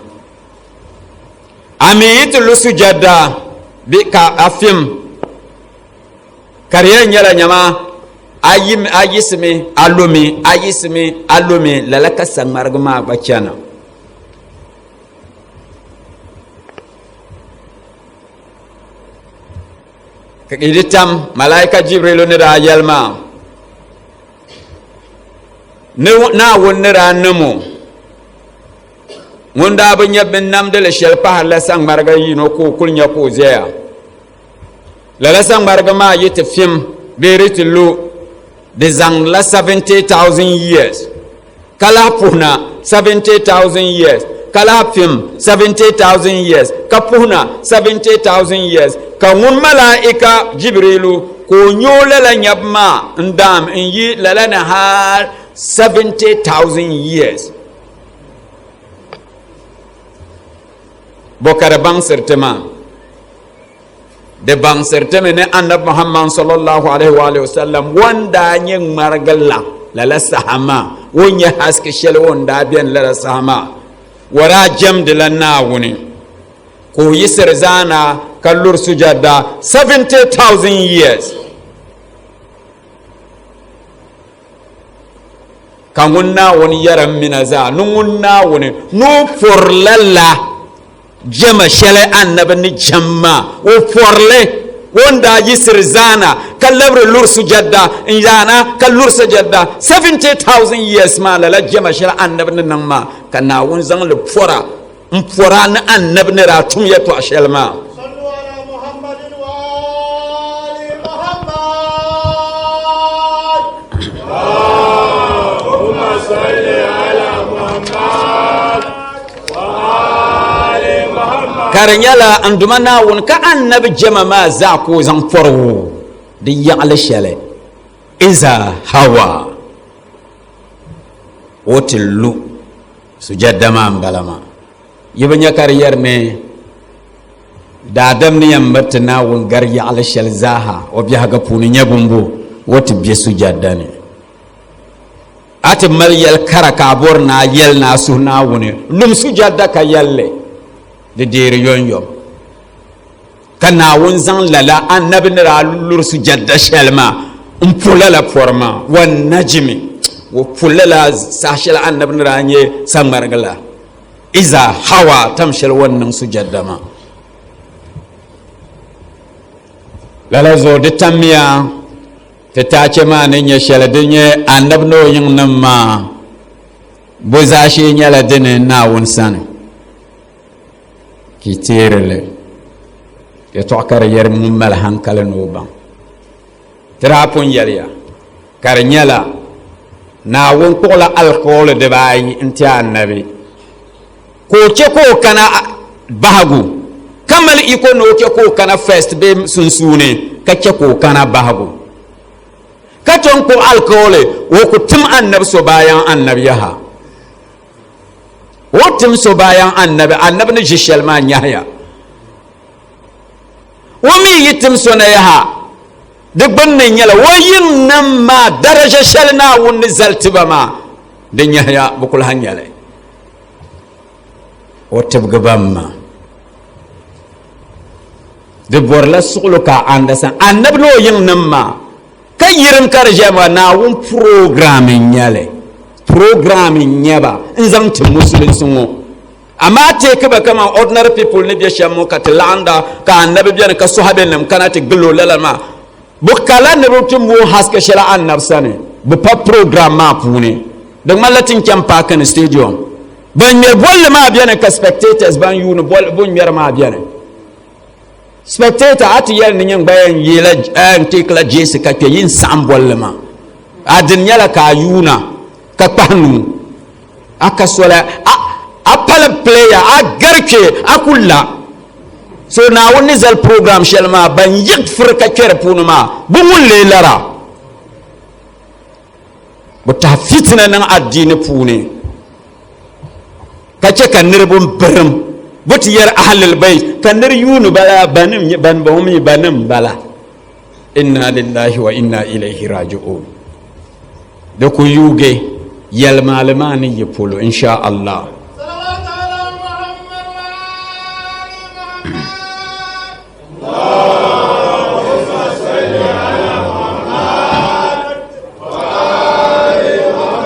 S2: A mi yi ti lu sujada bɛ ka a fim ka di yɛn nyɛla nyama a yiɣisimi a lumi a yiɣisimi a lumi lala ka saŋmarigi maa gba chana. Ka di tam malaika Jibrilu ni daa yɛli maa ni Naawuni ni daa niŋ o Ŋun daa bi nya binnamdili shɛli pahirila saŋmariga yino ka o kuli nya ka o ʒɛya. Lala saŋmariga maa yi ti fim bee di ti lu, di zaŋdila 70,000 years ka lahi puhina 70,000 years ka lahi fim 70,000 years ka puhina 70,000 years ka ŋun malaika Jibrilu ka o nya o lala nyabu maa n-daam n-yi lala ni hal 70,000 years. Bo ka di baŋsiri ti maa? Di baŋsiri ti mi ni Anabi Muhammad sallallahu alaihi wa alihi wasallam ŋun daa nyɛ ŋmarigi la lala saha maa, o nyɛ haske shɛli o ni daa beni lala saha maa, o daa jɛmdila Naawuni ka o yiɣisiri zaana ka luri sujada 70,000 years. Ka ŋun Naawuni yɛra m mina zaa ni ŋun Naawuni ni o pɔri lala jɛma shɛli anabi ni jɛm maa, o pɔri li o ni daa yiɣisiri zaana ka labiri luri sujɛda n-zaana ka luri sujɛda 70,000 years maa lala jɛma shɛli anabi ni niŋ maa ka Naawuni zaŋ li pɔra m-pɔra ni anabi ni daa tum yɛtɔɣ shɛli maa. Ka di nyɛla n Duuma Naawuni ka anabi jɛma maa zaa ka o zaŋ pɔri o di yaɣili shɛli iza hawa o ti lu Sujada maa m-bala maa. Yi bi nya ka di yɛri ni daadam ni yɛn miri ti Naawuni gari yaɣili shɛli zaaha o biɛhigu puuni nyɛ bumbu o ti be sujada ni. A ti mali yɛli kara ka a bɔri ni a yɛli ni a suhi Naawuni, lum sujada ka yɛli li, di deeri yomyom. Ka Naawuni zaŋ lala anabi ni daa luri sujada shɛli maa m-pu lala pɔri maa, Wannajimi, o pu lala saha shɛli anabi ni daa nyɛ saŋmarigi la, iza hawa, tam shɛli o ni niŋ sujada maa. Lala zuɣu di tammiya ti taache maa ni nyɛ shɛli, di nyɛ anabi ni o yiŋnim maa bo zaashee nyɛla dini Naawuni sani. Ka yi teeri li yɛtɔɣa ka di yɛri ŋun mali hankali ni o baŋ. Ti daa pun yɛliya ka di nyɛla Naawuni kpuɣila alikauli dibaayi n-ti Anabi ka o chɛ ka o kana bahigu ka mali iko ni o chɛ ka o kana first bee sunsuuni ka chɛ ka o kana bahigu. Ka tom kpuɣi alikauli o ku tim annabi so bayan annabi yaha. O tim so bayan annabi, annabi ni ʒi shɛli maa nyahiya. O mi yi tim so na yaha, di gbunni nyɛla o yiŋ nim maa daraja shɛli Naawuni ni zali tiba maa di nyahiya, bi kuli ha nyɛli. O tibigi ba ma. Di bɔrila suɣulo ka a understand. Annabi ni o yiŋ nim maa ka yirim ka di ʒɛya maa Naawuni program n-nyɛli. Program n-nyɛba n zaŋ ti musulinsi ŋɔ. Amaa teeki ba kaman ordinary people ni bɛ shɛm ŋɔ ka ti laɣinda ka annabi bɛni ka sɔhabe nim kana ti gili o lala maa. Bɛ kala ni bɛ ti mooi haske shɛli annabi sani. Bɛ pa program maa puuni. Di ŋmanila ti ni chani paaki ni stadium. Ban ŋmɛri bolli maa bɛni ka spectators ban yuuni bol ŋmɛri maa bɛni. Spectator a ti yɛli ni nyin gba yɛn yeela n teekila jeesi ka kpɛ yin saɣim bolli maa. A dini nyɛla ka a yuuna ka kpahi nuu. A ka soli a pali player a gari kpɛ a ku la. So Naawuni ni zali program shɛli maa ban yiɣi firi ka kpɛ di puuni maa bɛ ŋun lee lara. Bɛ tahi fitina niŋ adiini puuni ka chɛ ka niriba birim bɛ ti yɛri ahlul bayt ka niri yuuni bala banim nyɛ ban bɔŋɔ mi banim bala inna lillahi wa inna ilayhi raji'un di ku yuugi yɛlimaali maa ni yi polo insha Allah.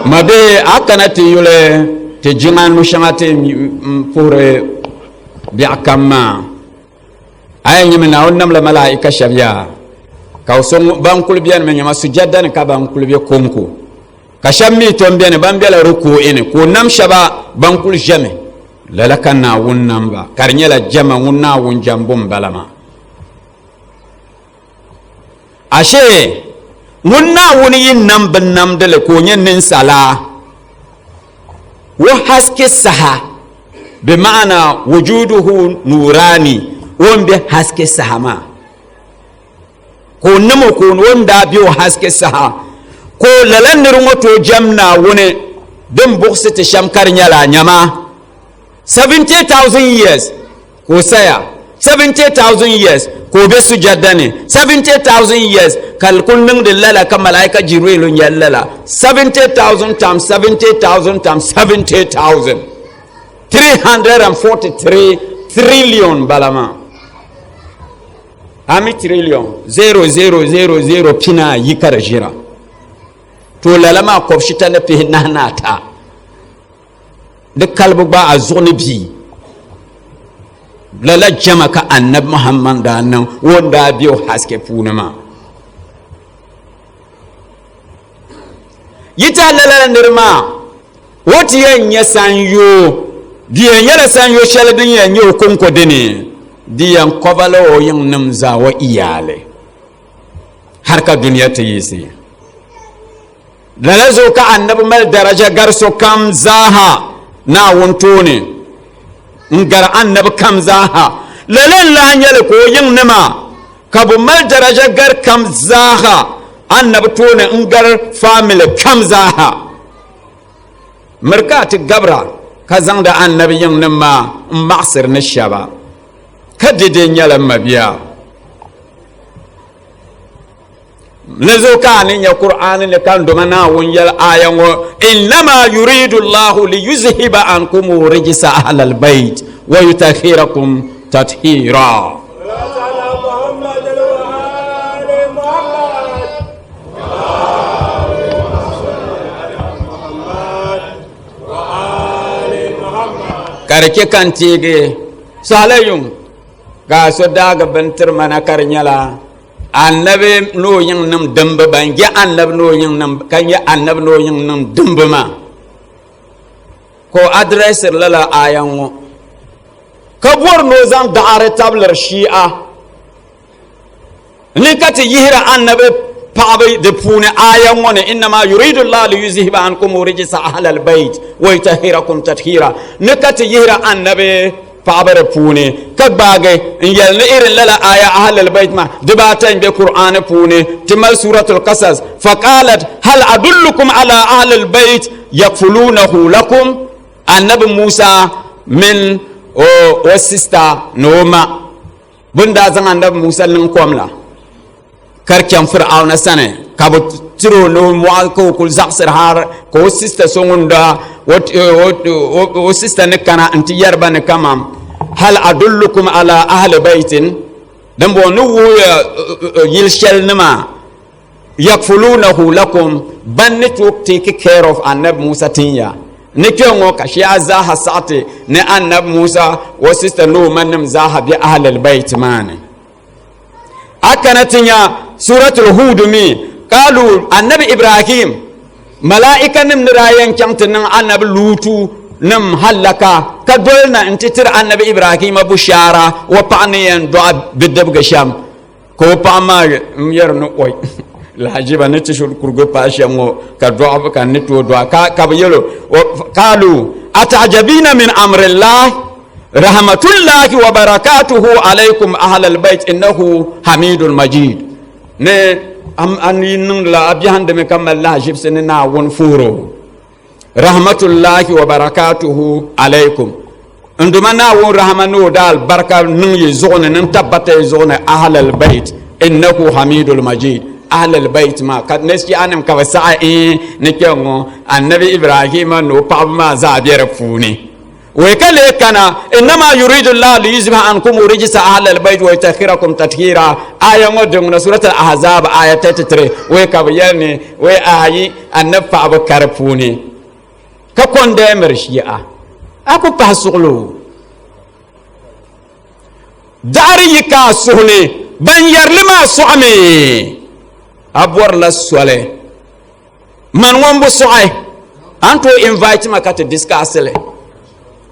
S2: Ma bee a kana ti yuli ti jiŋa nu shɛŋa ti puhiri biɛɣu kam maa a yɛn nyɛmi Naawuni namla malaika shɛba yaa ka so ban kuli bɛni mi nyɛma sujada ni ka ban kuli bɛ konko ka shɛba mi tom bɛni ban bɛla ruku'i ni ka o nam shɛba ban kuli ʒɛmi Lala ka Naawuni nam ba, ka di nyɛla jɛma ŋun Naawuni jɛmbu m-bala maa. Ashee, ŋun Naawuni yi nam binnamdili ka o nyɛ ninsala, o haske saha, bɛ maana wujuduhu nurani, o ni be haske saha maa, ka o niŋ o ka o ni daa be o haske saha, ka o lala niri ŋɔ tooi jɛm Naawuni din buɣisi ti shɛm ka di nyɛla nyama 70,000 years ka o saya 70,000 years ka o be sujada ni 70,000 years ka kuli niŋdi lala ka malaika Jibrilu nyɛli lala 70,000 times 70,000 times 70,000 343 trillion bala maa. A mi trillion zero zero zero zero pina ayi ka di ʒira. To lala maa kɔbishita ni pihi nahi ni ata. Di kalibu gba a zuɣu ni bia. Lala jɛma ka Annabi Muhammad daa niŋ o ni daa be o haske puuni maa. Yi ti a lala niri maa o ti yɛn nyɛ sanyoo, di yɛn nyɛla sanyoo shɛli din yɛn nyɛ o kɔŋko dini, di yɛn kɔba la o yiŋnim zaa o iyaali har ka dunia ti yiɣisi. Lala zuɣu ka Annabi mali daraja gari sokam zaaha Naawuni tooni n-gari Annabi kam zaaha. Lala n-lahi nyɛli ka o yiŋnima ka bɛ mali daraja gari kam zaaha Annabi tooni n-gari faamili kam zaaha. Miri ka a ti gabira ka zaŋdi Annabi yiŋnim maa m-maɣisiri ni shɛba, ka dɛde nyɛla m mabia. Ni zuɣu ka a ni nya Kur'aani ni ka n doma Naawuni yɛli aaya ŋɔ, Innama yuridu Allahu liyuzhiba ankum rijsa ahlal bayt wa yutahhirakum tathira. Ka di chɛ ka n teegi sahala yuŋ ka so daagi bini tiri ma na ka di nyɛla Annabi ni o yiŋ nim dimbi ban je annabi ni o yiŋ nim ka nyɛ annabi ni o yiŋ nim dimbi maa ka o adresiri lala aya ŋɔ ka bori ni o zaŋ daɣari tabiliri shia ni ka ti yihira annabi paɣaba di puuni aya ŋɔ ni innama yuridu llah liyuzhiba ankum rijsa ahlal bayt wa yutahhirakum tathira ni ka ti yihira annabi. paɣaba di puuni ka gbaagi n yɛli ni irin lala aya ahlul bayt maa dibaata n bɛ Qur'ani puuni ti mali suratul qasas faqalat hal adullukum ala ahlil bayt yakfulunahu lakum annabi Musa min o o sista ni o ma bin daa zaŋ annabi Musa niŋ kom la ka di chaŋ Fir'auna sani ka bi tiri o ni o mɔɣu ka o kuli zaɣisiri har ka o sista so ŋun daa o sista ni kana nti yɛri ba ni kaman hal adullukum ala ahli baitin din bɔŋɔ ni wuhiya yili shɛli nima yakfulunahu lakum ban ni tooi take care of anabi Musa tin ya ni kpɛ ŋɔ ka shia zaaha saɣati ni anabi Musa o sista ni o ma nim zaaha bɛ ahlil bait maa ni. A kana ti nya Suratul Hud mi, Qaalu, Annabi Ibrahim, Mala'ikanim ni daa yɛn chaŋ ti niŋ Annabi Lutu nim hallaka, ka doli na nti tiri Annabi Ibrahima bushaara o paɣa ni yɛn dɔɣi bidibgi shɛm, ka o paɣa maa yɛri ni, Oi! Lahajiba ni ti shiri kurigi paai shɛm ŋɔ, ka dɔɣibu ka n ni tooi dɔɣi, ka bɛ yɛl o, Qaalu, Ata'jabina min amrillah? Rahmatullahi wa barakatuhu alaykum ahlal bayt innahu hamidun majid. Ni an yi niŋdila a biɛhindimi ka mali lahaʒibisi ni Naawuni fuhiro. Rahmatullahi wa barakatuhu alaykum. N duma Naawuni rahama ni o da alibarika niŋ yi zuɣu ni ni n tabbata yi zuɣu ni ahlal bayt innahu hamidul majid. Ahlal bayt maa ka ni shianim ka bi saɣi n ni kpɛŋŋo Annabi Ibrahima ni o paɣaba maa zaa be di puuni. Wei ka lee kana, innama yuridu llahu liyuzhiba ankum rijsa ahlal bayt wa yutahhirakum tathira. Aya ŋɔ din ŋuna Surat al-Ahzab aya 33 wei ka bɛ yɛli ni wei ayi annabi paɣaba ka di puuni ka kɔndɛmiri Shia a ku pahi suɣili o daɣiri yi ka a suhu ni ban yɛrili maa sɔɣimi a bɔrila soli Man ŋun bi sɔɣi, a ni tooi invite ma ka ti discuss li.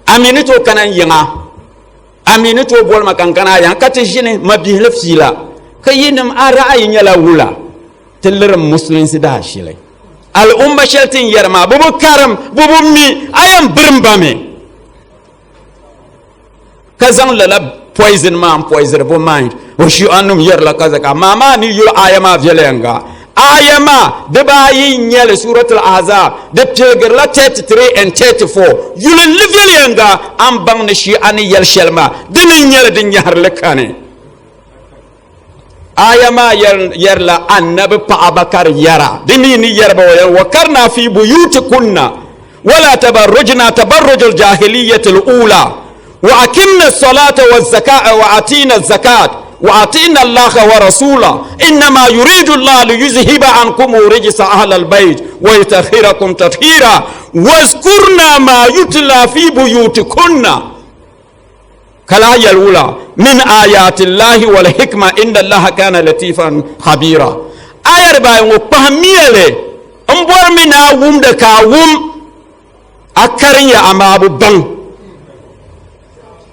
S2: A mi ni tooi kana n yiŋa, a mi ni tooi boli ma ka n kana a yiŋa ka ti ʒini mabihili fiila ka yinim a ra'ayi nyɛla wula ti lirim musulinsi daashili. Al'umma shɛli ti ni yɛri maa bɛ bi karim, bɛ bi mi, a yɛn birim ba mi ka zaŋ lala poison maa n poisiri bo mind o shi'anim yɛrila kaza ka maa maa ni yuli aya maa viɛlɛŋga aya maa dibaayi n nyɛli suratul ahzab di piligirila 33 and 34 yuli li viɛlɛŋga an baŋ ni shi'a ni yɛli shɛli maa dini n nyɛli din nyɛhirili kani aya maa yɛrila annabi paɣaba ka di yɛra di mi ni yɛri ba wa wa karna fi buyutikunna wala tabarrujna tabarruj aljahiliyyati alula wa aqimna as-salata wa az-zakata wa atina az-zakat wa atina allaha wa rasula innama yuridu allah liyuzhiba ankum rijsa ahla albayt wa yutahhirakum tathira wazkurna ma yutla fi buyutikunna Ka lahi yɛli wula, Min aayaati Llaahi wal hikma inna Allaha kaana latiifan khabiira. Aya dibaayi ŋɔ kpahimmiya li m-bɔri mi ni a wumdi ka a wum, a karinya amaa bi baŋ.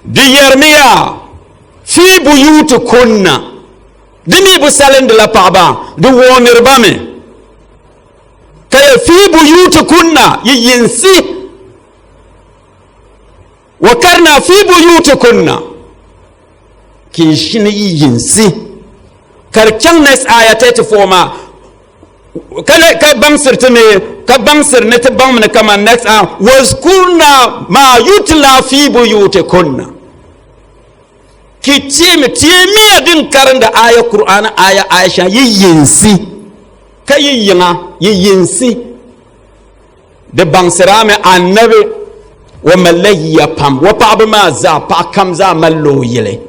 S2: Di yɛrimiya, Fii buyuutikunna, di mi bi salindila paɣaba, di wooniri ba mi. Ka yɛli, Fii buyuutikunna, yi yinsi. Wa karna fi buyutikunna ki ʒini yi yinsi ka di chaŋ next aya 34 maa ka le ka baŋsiri ti ni ka baŋsiri ni ti baŋmi ni kaman next aya wazkurna ma yutla fi buyutikunna ki teemi teemiya din karindi aya Qur'an aya aya shɛŋa yi yinsi ka yi yiŋa yi yinsi Di baŋsirami Annabi o malila yiya pam, o paɣaba maa zaa, paɣa kam zaa malila o yili.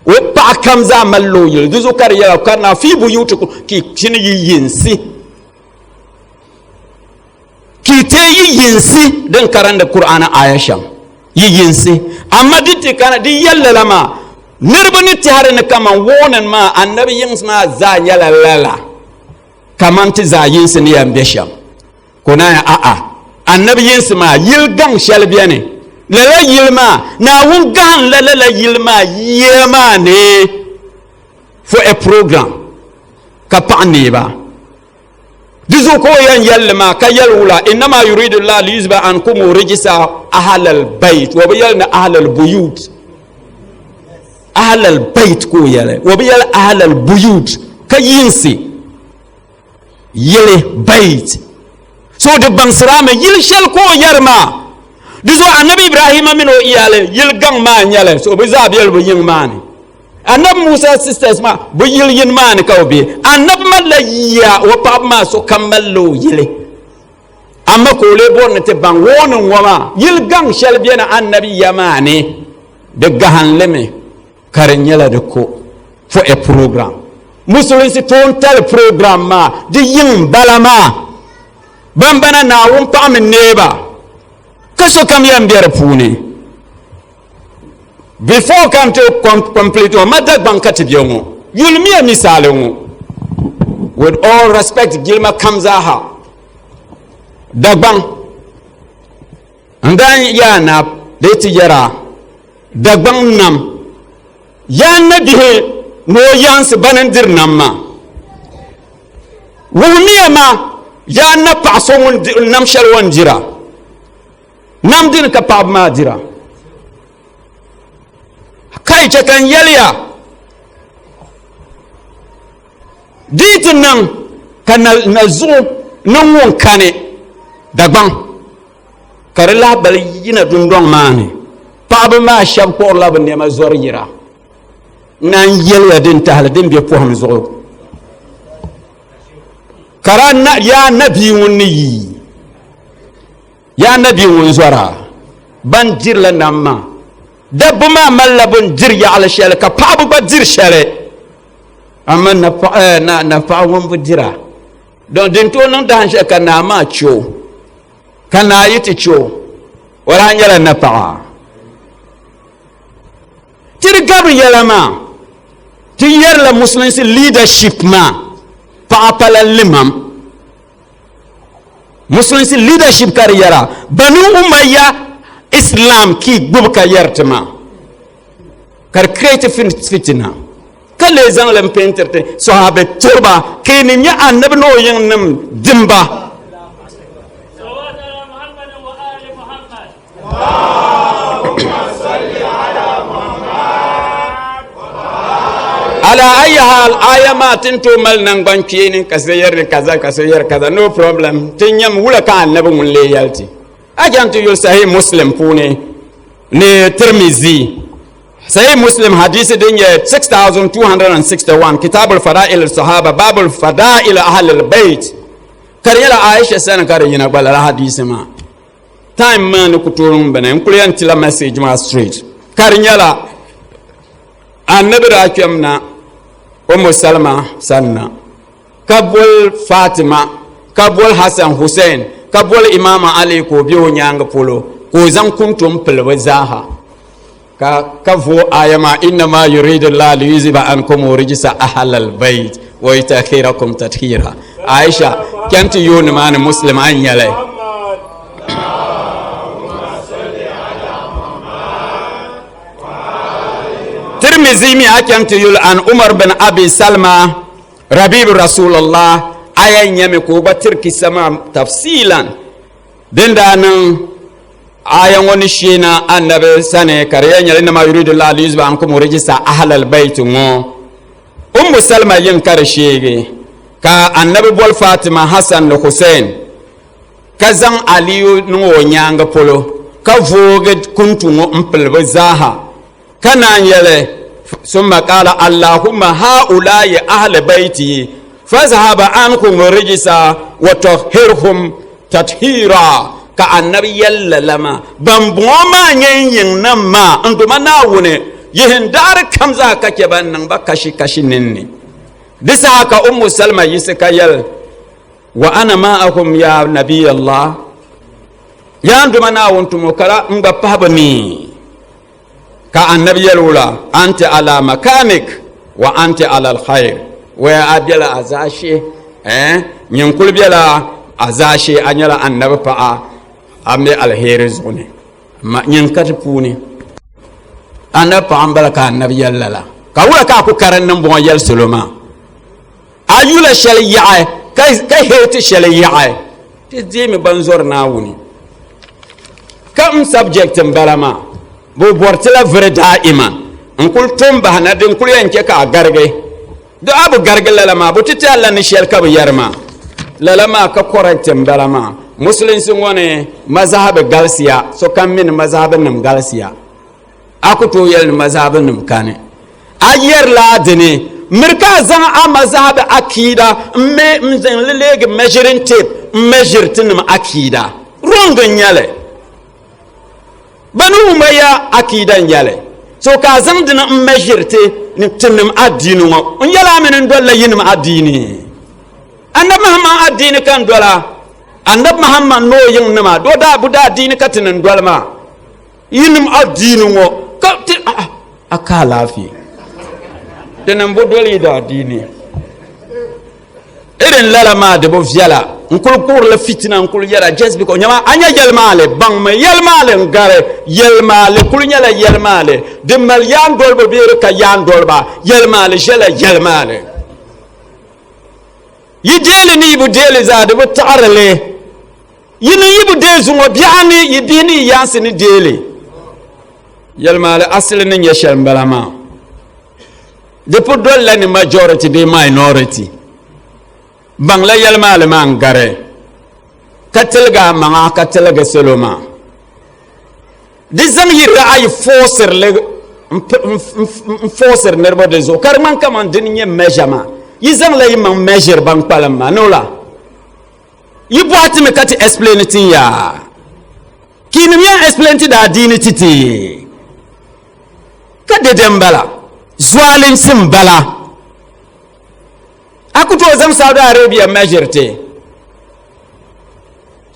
S2: O paɣa kam zaa malila o yili. Di zuɣu ka di yɛla karina fi buyutikum ki chini yi yinsi. Ki te yi yinsi din karandi Kur'ana aya shɛm. Yi yinsi. Amma di ti kana di yɛli lala maa niriba ni tɛhiri ni kaman warning maa Annabi yiŋsi maa zaa nyɛla lala. Kaman ti zaa yinsi ni yɛn be shɛm, ka o naan a'a, Annabi yinsi maa, yili gaŋ shɛli beni, lala yili maa, Naawuni gahim la lala yili maa yiya maa ni for a program, ka paɣa neei ba. Di zuɣu ka o yɛn yɛlli maa ka yɛli wula innama yuridu llah liyuzba ankum rijisa ahlal bayt o bi yɛli ni ahlal buyut ahlal bayt ka o yɛli o bi yɛli ahlal buyut ka yinsi yili bayt so di baŋsirami yili shɛli ka o yɛri maa di zuɣu anabi ibrahima mini o iyali yili gaŋ maa n nyɛli so bi zaa bɛla bi yiŋ maa ni anabi musa sisters maa bi yili yini maa ni ka bi bɛ anabi malila yiya o paɣaba maa sokam malila o yili amma ka o lee bɔri ni ti baŋ wooni ŋɔ maa yili gaŋ shɛli bɛni anabi ya maa ni di gahinli mi ka di nyɛla di ko for a program musulinsi toontali program maa di yiŋ bala maa ban bana naawuni paɣa mi neeba ka sokam yɛn bɛ di puuni before ka n ti complete ŋɔ ma Dagbaŋ ka ti bɛ ŋɔ yulimiya misaali ŋɔ with all respect jilima kam zaaha Dagbaŋ n daa yaa na di ti yɛra Dagbaŋ nam yaa nabihi ni o yaansi bani n diri nam maa wuhimiya ma yaa na paɣa so ŋun nam shɛli o ni dira Nam dini ka paɣaba maa dira ka yi chɛ ka n yɛliya di yi ti niŋ ka na zuɣu ni ŋun kani Dagbaŋ ka di lahabali yina dundɔŋ maa ni paɣaba maa shɛba kpuɣirila bi nɛma zɔri yira n naan yɛliya din tahali din bɛ pɔhim zuɣu ka yaa nabia ŋun ni yi Yaa nabi ŋun zɔra, ban dirila nam maa. Dabba maa malila bɛ ni diri yaɣili shɛli ka paɣaba gba diri shɛli. Amaa napaɣa ŋun bi dira, don din tooi niŋ dahin shɛli ka naa maa chɛ o, ka naa yi ti chɛ o, o lahi nyɛla napaɣa. Ti di gabiri yɛla maa, ti yɛrila musulinsi leadership maa, paɣa pala limam. Musulinsi leadership ka di yɛra Banu Umayya Islam ki gbubi ka yɛri ti maa ka di create fitina ka lee zaŋ li n-peentiri ti sɔhabi turiba ka yi ni nyɛ anabi ni o yiŋ nim dimba. Ala ayi hal aya maa ti ni tooi mali naŋgban kpeeni ka so yɛri ni kaza ka so yɛri kaza no problem ti nyam wula ka annabi ŋun lee yɛli ti a chaŋ ti yuli sahih muslim puuni ni tirmizi sahih muslim hadisi din nyɛ 6261 kitabul fada'il sahaba babul fada'il ahlil bait ka di nyɛla aisha sani ka di yina gba lala hadisi maa time maa ni ku tooi n bini n kuli yɛn tila message maa straight ka di nyɛla annabi daa kpɛm na umu salima sanna ka boli fatima ka boli hasan hussein ka boli imama ali ka o bɛ o nyaangi polo ka o zaŋ kuntum pili bi zaaha ka ka vo aya maa innama yuridu llah liyuziba ankum rijsa ahlal bayt wa yutahhirakum tathira aisha kɛn ti yooni maa ni muslim an nyɛli tirmizi mi a kɛn ti yuli an umar bin abi salma rabib rasulullah aya nyɛmi ka o gba tiri kisa maa tafsilan Din daa niŋ aya ŋɔ ni sheena annabi sani ka di yɛn nyɛla innama yuridu llahu liyuzhiba ankum rijsa ahlal bayti ŋɔ Ummu Salima yiŋ ka di sheegi ka annabi boli Fatima Hassan ni Hussein ka zaŋ Aliyu niŋ o nyaangi polo ka voogi kuntu ŋɔ m pili bɛ zaaha ka naan yɛli summa qala allahumma haula'i ahli bayti fazhaba anhum rijsa wa tahhirhum tathira ka annabi yɛli lala maa ban bɔŋɔ maa nyɛ n yiŋ nam maa n duma naawuni yihin daɣari kam zaa ka chɛ ban niŋ ba kashi kashi ninni di saha ka ummu salima yiɣisi ka yɛli wa ana ma'ahum ya nabiyallah ya n duma naawuni tumo kala n gba pahi bi ni Ka annabi yɛli o la, Anti ala makanik wa anti ala alkhair. Waya a bela a zaashee, eh, nyin kuli bela a zaashee, a nyɛla annabi paɣa, a mi alheeri zuɣu ni. Ma nyin ka ti puuni. Annabi paɣa m-bala ka annabi yɛli lala. Ka wula ka a ku karinnim bɔŋɔ yɛli salo maa? A yula shɛli yaɣi ka hate shɛli yaɣi ti deemi ban zɔri Naawuni ka n subject n bala maa bi bɔri ti la viri daa'iman n kuli tom bahi na din kuli yɛn chɛ ka a garigi di a bi garigi lala maa bi ti ti a la ni shɛli ka bi yɛri maa lala maa ka correct n bala maa musulinsi ŋɔ ni mazahibi galisiya sokam mi ni mazahibi nim galisiya a ku tooi yɛli ni mazahibi nim kani a yɛrila a dini miri ka a zaŋ a mazahibi akiida n me n zaŋ li leegi measuring tape n measure ti nim akiida wrong n nyɛli bani umayya akiida n nyɛli so ka a zaŋ dini n measure ti tinim adiini ŋɔ n yɛli a mini n dolila yinim adiini annabi muhammad adiini ka n dola annabi muhammad ni o yiŋ nima do daa bu daa adiini ka ti ni doli maa yinim adiini ŋɔ ka ti a ka alaafee tinim bi doli yi daa adiini irin lala maa di bi viɛla n kuli kuhurila fitina n kuli yɛra just because nyama a nyɛ yɛlimaali baŋmi yɛlimaali n gari yɛlimaali kuli nyɛla yɛlimaali din mali yaan doliba bee di ka yaan doliba yɛlimaali ʒɛla yɛlimaali yi deeli ni yi bi deeli zaa di bi taɣari li yi ni yi bi deei zuŋɔ biɛɣu ni yi bihi ni yi yaansi ni deeli yɛlimaali asili ni nyɛ shɛli n bala maa di pu dolila ni majority bee minority baŋla yɛlimaali maa n gari ka tiligi a maŋa ka tiligi salo maa di zaŋ yi ra'ayi foosirili n foosiri niriba di zuɣu ka di ŋmani kaman dini nyɛ measure maa yi zaŋla yi maŋ measure ban kpalim maa ni la yi bɔhi ti mi ka ti explain tin yaa kiinim yɛn explain ti daa diini ti ti ka dede n bala zualinsi n bala a ku tooi zaŋ Saudi Arabia measure ti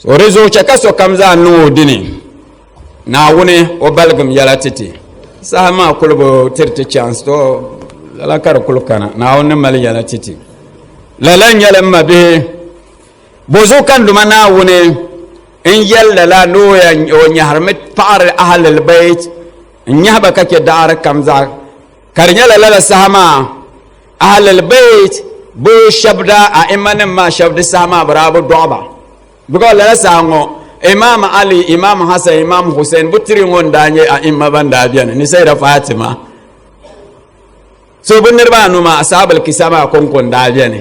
S2: so di zuɣu chɛ ka sokam zaa niŋ o dini Naawuni o baligim yɛla ti ti saha maa kuli bi tiri ti chance to lala ka di kuli kana Naawuni ni mali yɛla ti ti lala n nyɛli n ma bihi bozuɣu ka n duma Naawuni n yɛli lala ni o nyɛhirimi paɣari ahlul bait n nyahiba ka chɛ daɣari kam zaa ka di nyɛla lala saha maa ahlul bait bi shɛba daa a'immanim maa shɛba di saha maa bi daa bi dɔɣi ba because lala saha ŋɔ imam ali imam hasan imam hussein bi tiri ŋɔ n daa nyɛ a'imma ban daa bɛni ni sayida fatima so bi niriba anu maa asaabul kisa maa konko n daa bɛni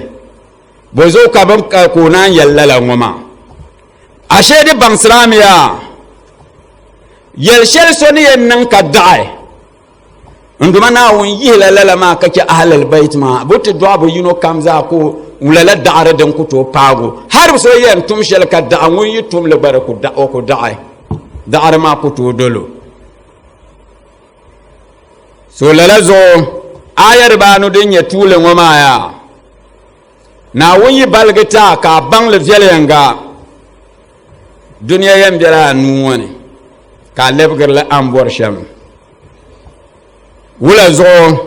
S2: bozuɣu ka bin ka o naan yɛli lala ŋɔ maa ashee di baŋsiramiya yɛli shɛli so ni yɛn niŋ ka daɣi n duma naawuni yihila lala maa ka chɛ ahlal bait maa bi ti dɔɣi bi yino kam zaa ka lala daɣari din ku tooi paago har so yɛn tum shɛli ka daɣa ŋun yi tumli gba di o ku daɣi daɣari maa ku tooi dolo so lala zuɣu aya dibaanu din nyɛ tuuli ŋɔ maa yaa naawuni yi baligi ti a ka a baŋli viɛlyɛŋga duniya yɛn bɛla a nuu ŋɔ ni ka a lɛbigirili a ni bɔri shɛm wula zuɣu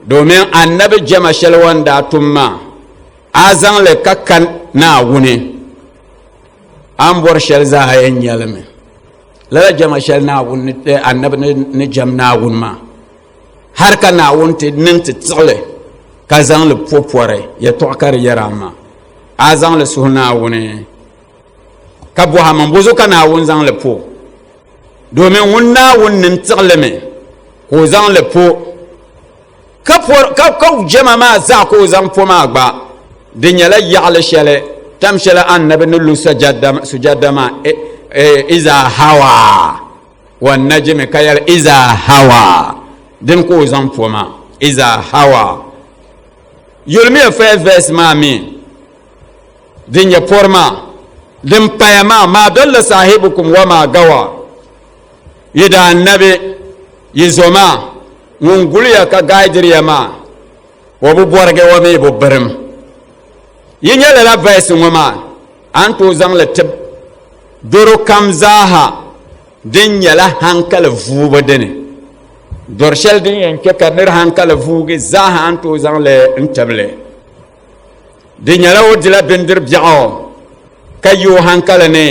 S2: domin annabi jɛma shɛli o ni daa tum maa a zaŋli ka ka Naawuni a ni bɔri shɛli zaa yɛn nyɛli mi lala jɛma shɛli Naawuni annabi ni jɛm Naawuni maa hali ka Naawuni ti niŋ ti tiɣili ka zaŋli po pɔri yɛtɔɣa ka di yɛra maa a zaŋli suhu Naawuni ka bɔha man bozuɣu ka Naawuni zaŋli po domin ŋun Naawuni niŋ tiɣili mi ka o zaŋli po ka ka jɛma maa zaa ka o zaŋ po maa gba di nyɛla yaɣali shɛli tam shɛli annabi ni lu sujada maa e, e, iza hawa wa najmi ka yɛli iza hawa din ka o zaŋ po maa iza hawa yulimiya first verse maa mi din nyɛ pɔri maa din paya maa maa dalla sahibukum wa maa gawa yi daa nabi yi zo maa ŋun guliya ka gaidiriya maa o bi bɔrigi o mi bi birim yi nyɛ lala verse ŋɔ maa a ni tooi zaŋli tib doro kam zaaha din nyɛla hankali vuubu dini dori shɛli din yɛn chɛ ka nir hankali vuugi zaaha a ni tooi zaŋli n tibili di nyɛla o dila bindiri biɛɣu ka yi o hankali ni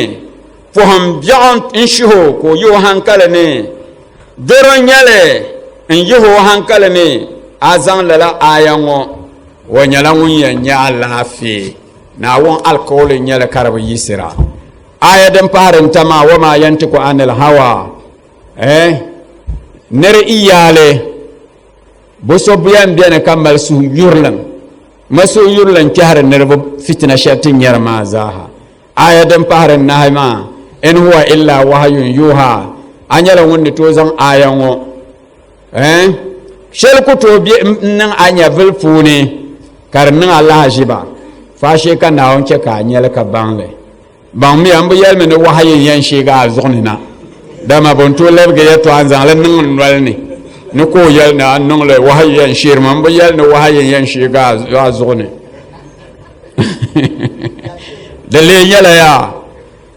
S2: pɔhim biɛɣu n shihi o ka o yi o hankali ni doro n nyɛli n yihi o hankali ni a zaŋ lala aya ŋɔ o nyɛla ŋun yɛn nyɛ alaafee. Naawuni alikauli n-nyɛ li ka di bi yiɣisira. Aya din pahiri n-ta maa, Wama yantiku anil hawa, eh, nir iyaali, bɛ so yɛn beni ka mali suhuyurilim, ma suhuyurilim kpɛhiri niriba fitina shɛli ti nyari maa zaaha. Aya din pahiri n-nahi maa, In huwa illa wahayun yuha, a nyɛla ŋun ni tooi zaŋ aya ŋɔ, eh, shɛli ku tooi be n-niŋ a nyɛvili puuni ka di niŋ a lahaʒiba, faashee ka Naawuni chɛ ka a nya li ka baŋ li. Baŋmiya, m bi yɛlimi ni wahayi n-yɛn sheegi a zuɣu ni na, dama bɛ ni tooi lɛbigi yɛtɔɣa n-zaŋ li niŋ n noli ni ni ka o yɛli ni a niŋ li wahayi yɛn sheerimi. M bi yɛli ni wahayi n-yɛn sheegi a zuɣu ni. Di lee nyɛla yaa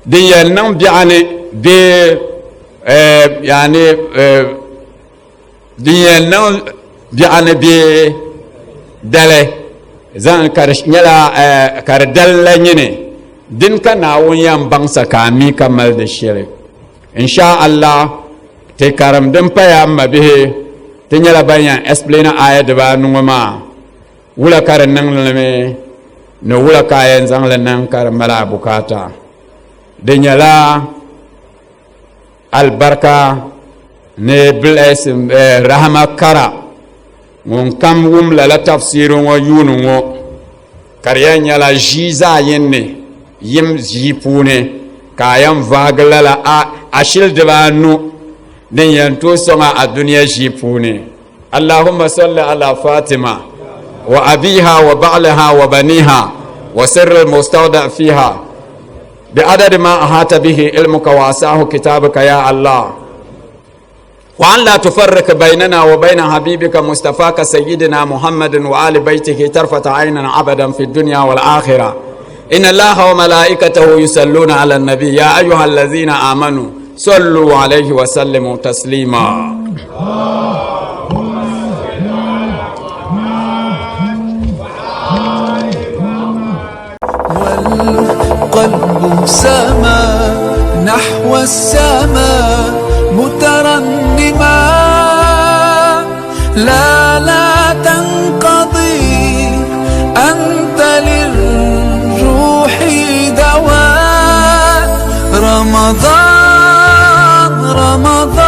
S2: din yɛn niŋ biɛɣuni bee yaani din yɛn niŋ biɛɣuni bee dali zaŋ ka di nyɛla ka di dali la nyini din ka Naawuni yɛn baŋsa ka a mi ka mali di shili insha Allah ti karim din paya m mabihi ti nyɛla ban yɛn explain aya dibaanu ŋɔ maa Wula ka di niŋ li mi ni wula ka a yɛn zaŋ li niŋ ka di mali a bukaata? Di nyɛla alibarika ni blessing, rahama kara. Ŋun kam wum lala tafsiiri ŋɔ yuuni ŋɔ ka di yɛn nyɛla ʒii zaa yin ni yim ʒii puuni ka a yɛn vaagi lala ashili dibaanu din yɛn tooi sɔŋ a dunia ʒii puuni. Allahumma salli ala Fatima wa abiha wa ba'liha wa baniha wa sirri al-mustawda fiha bi adadi ma ahata bihi ilmuka wa asahu kitabuka ya Allah. Wa an la tufarriq baynana wa bayna habibika mustafaka sayyidina Muhammadin wa ali baytihi tarfata aynan abadan fi dunya wal akhirah. Inna Allaha wa malaikatahu yusalluna ala an-nabi ya ayyuhallazina amanu sallu alayhi wa sallimu taslima.
S4: والقلب سما نحو السماء مترنما لا لا تنقضي أنت للروح دواء رمضان رمضان.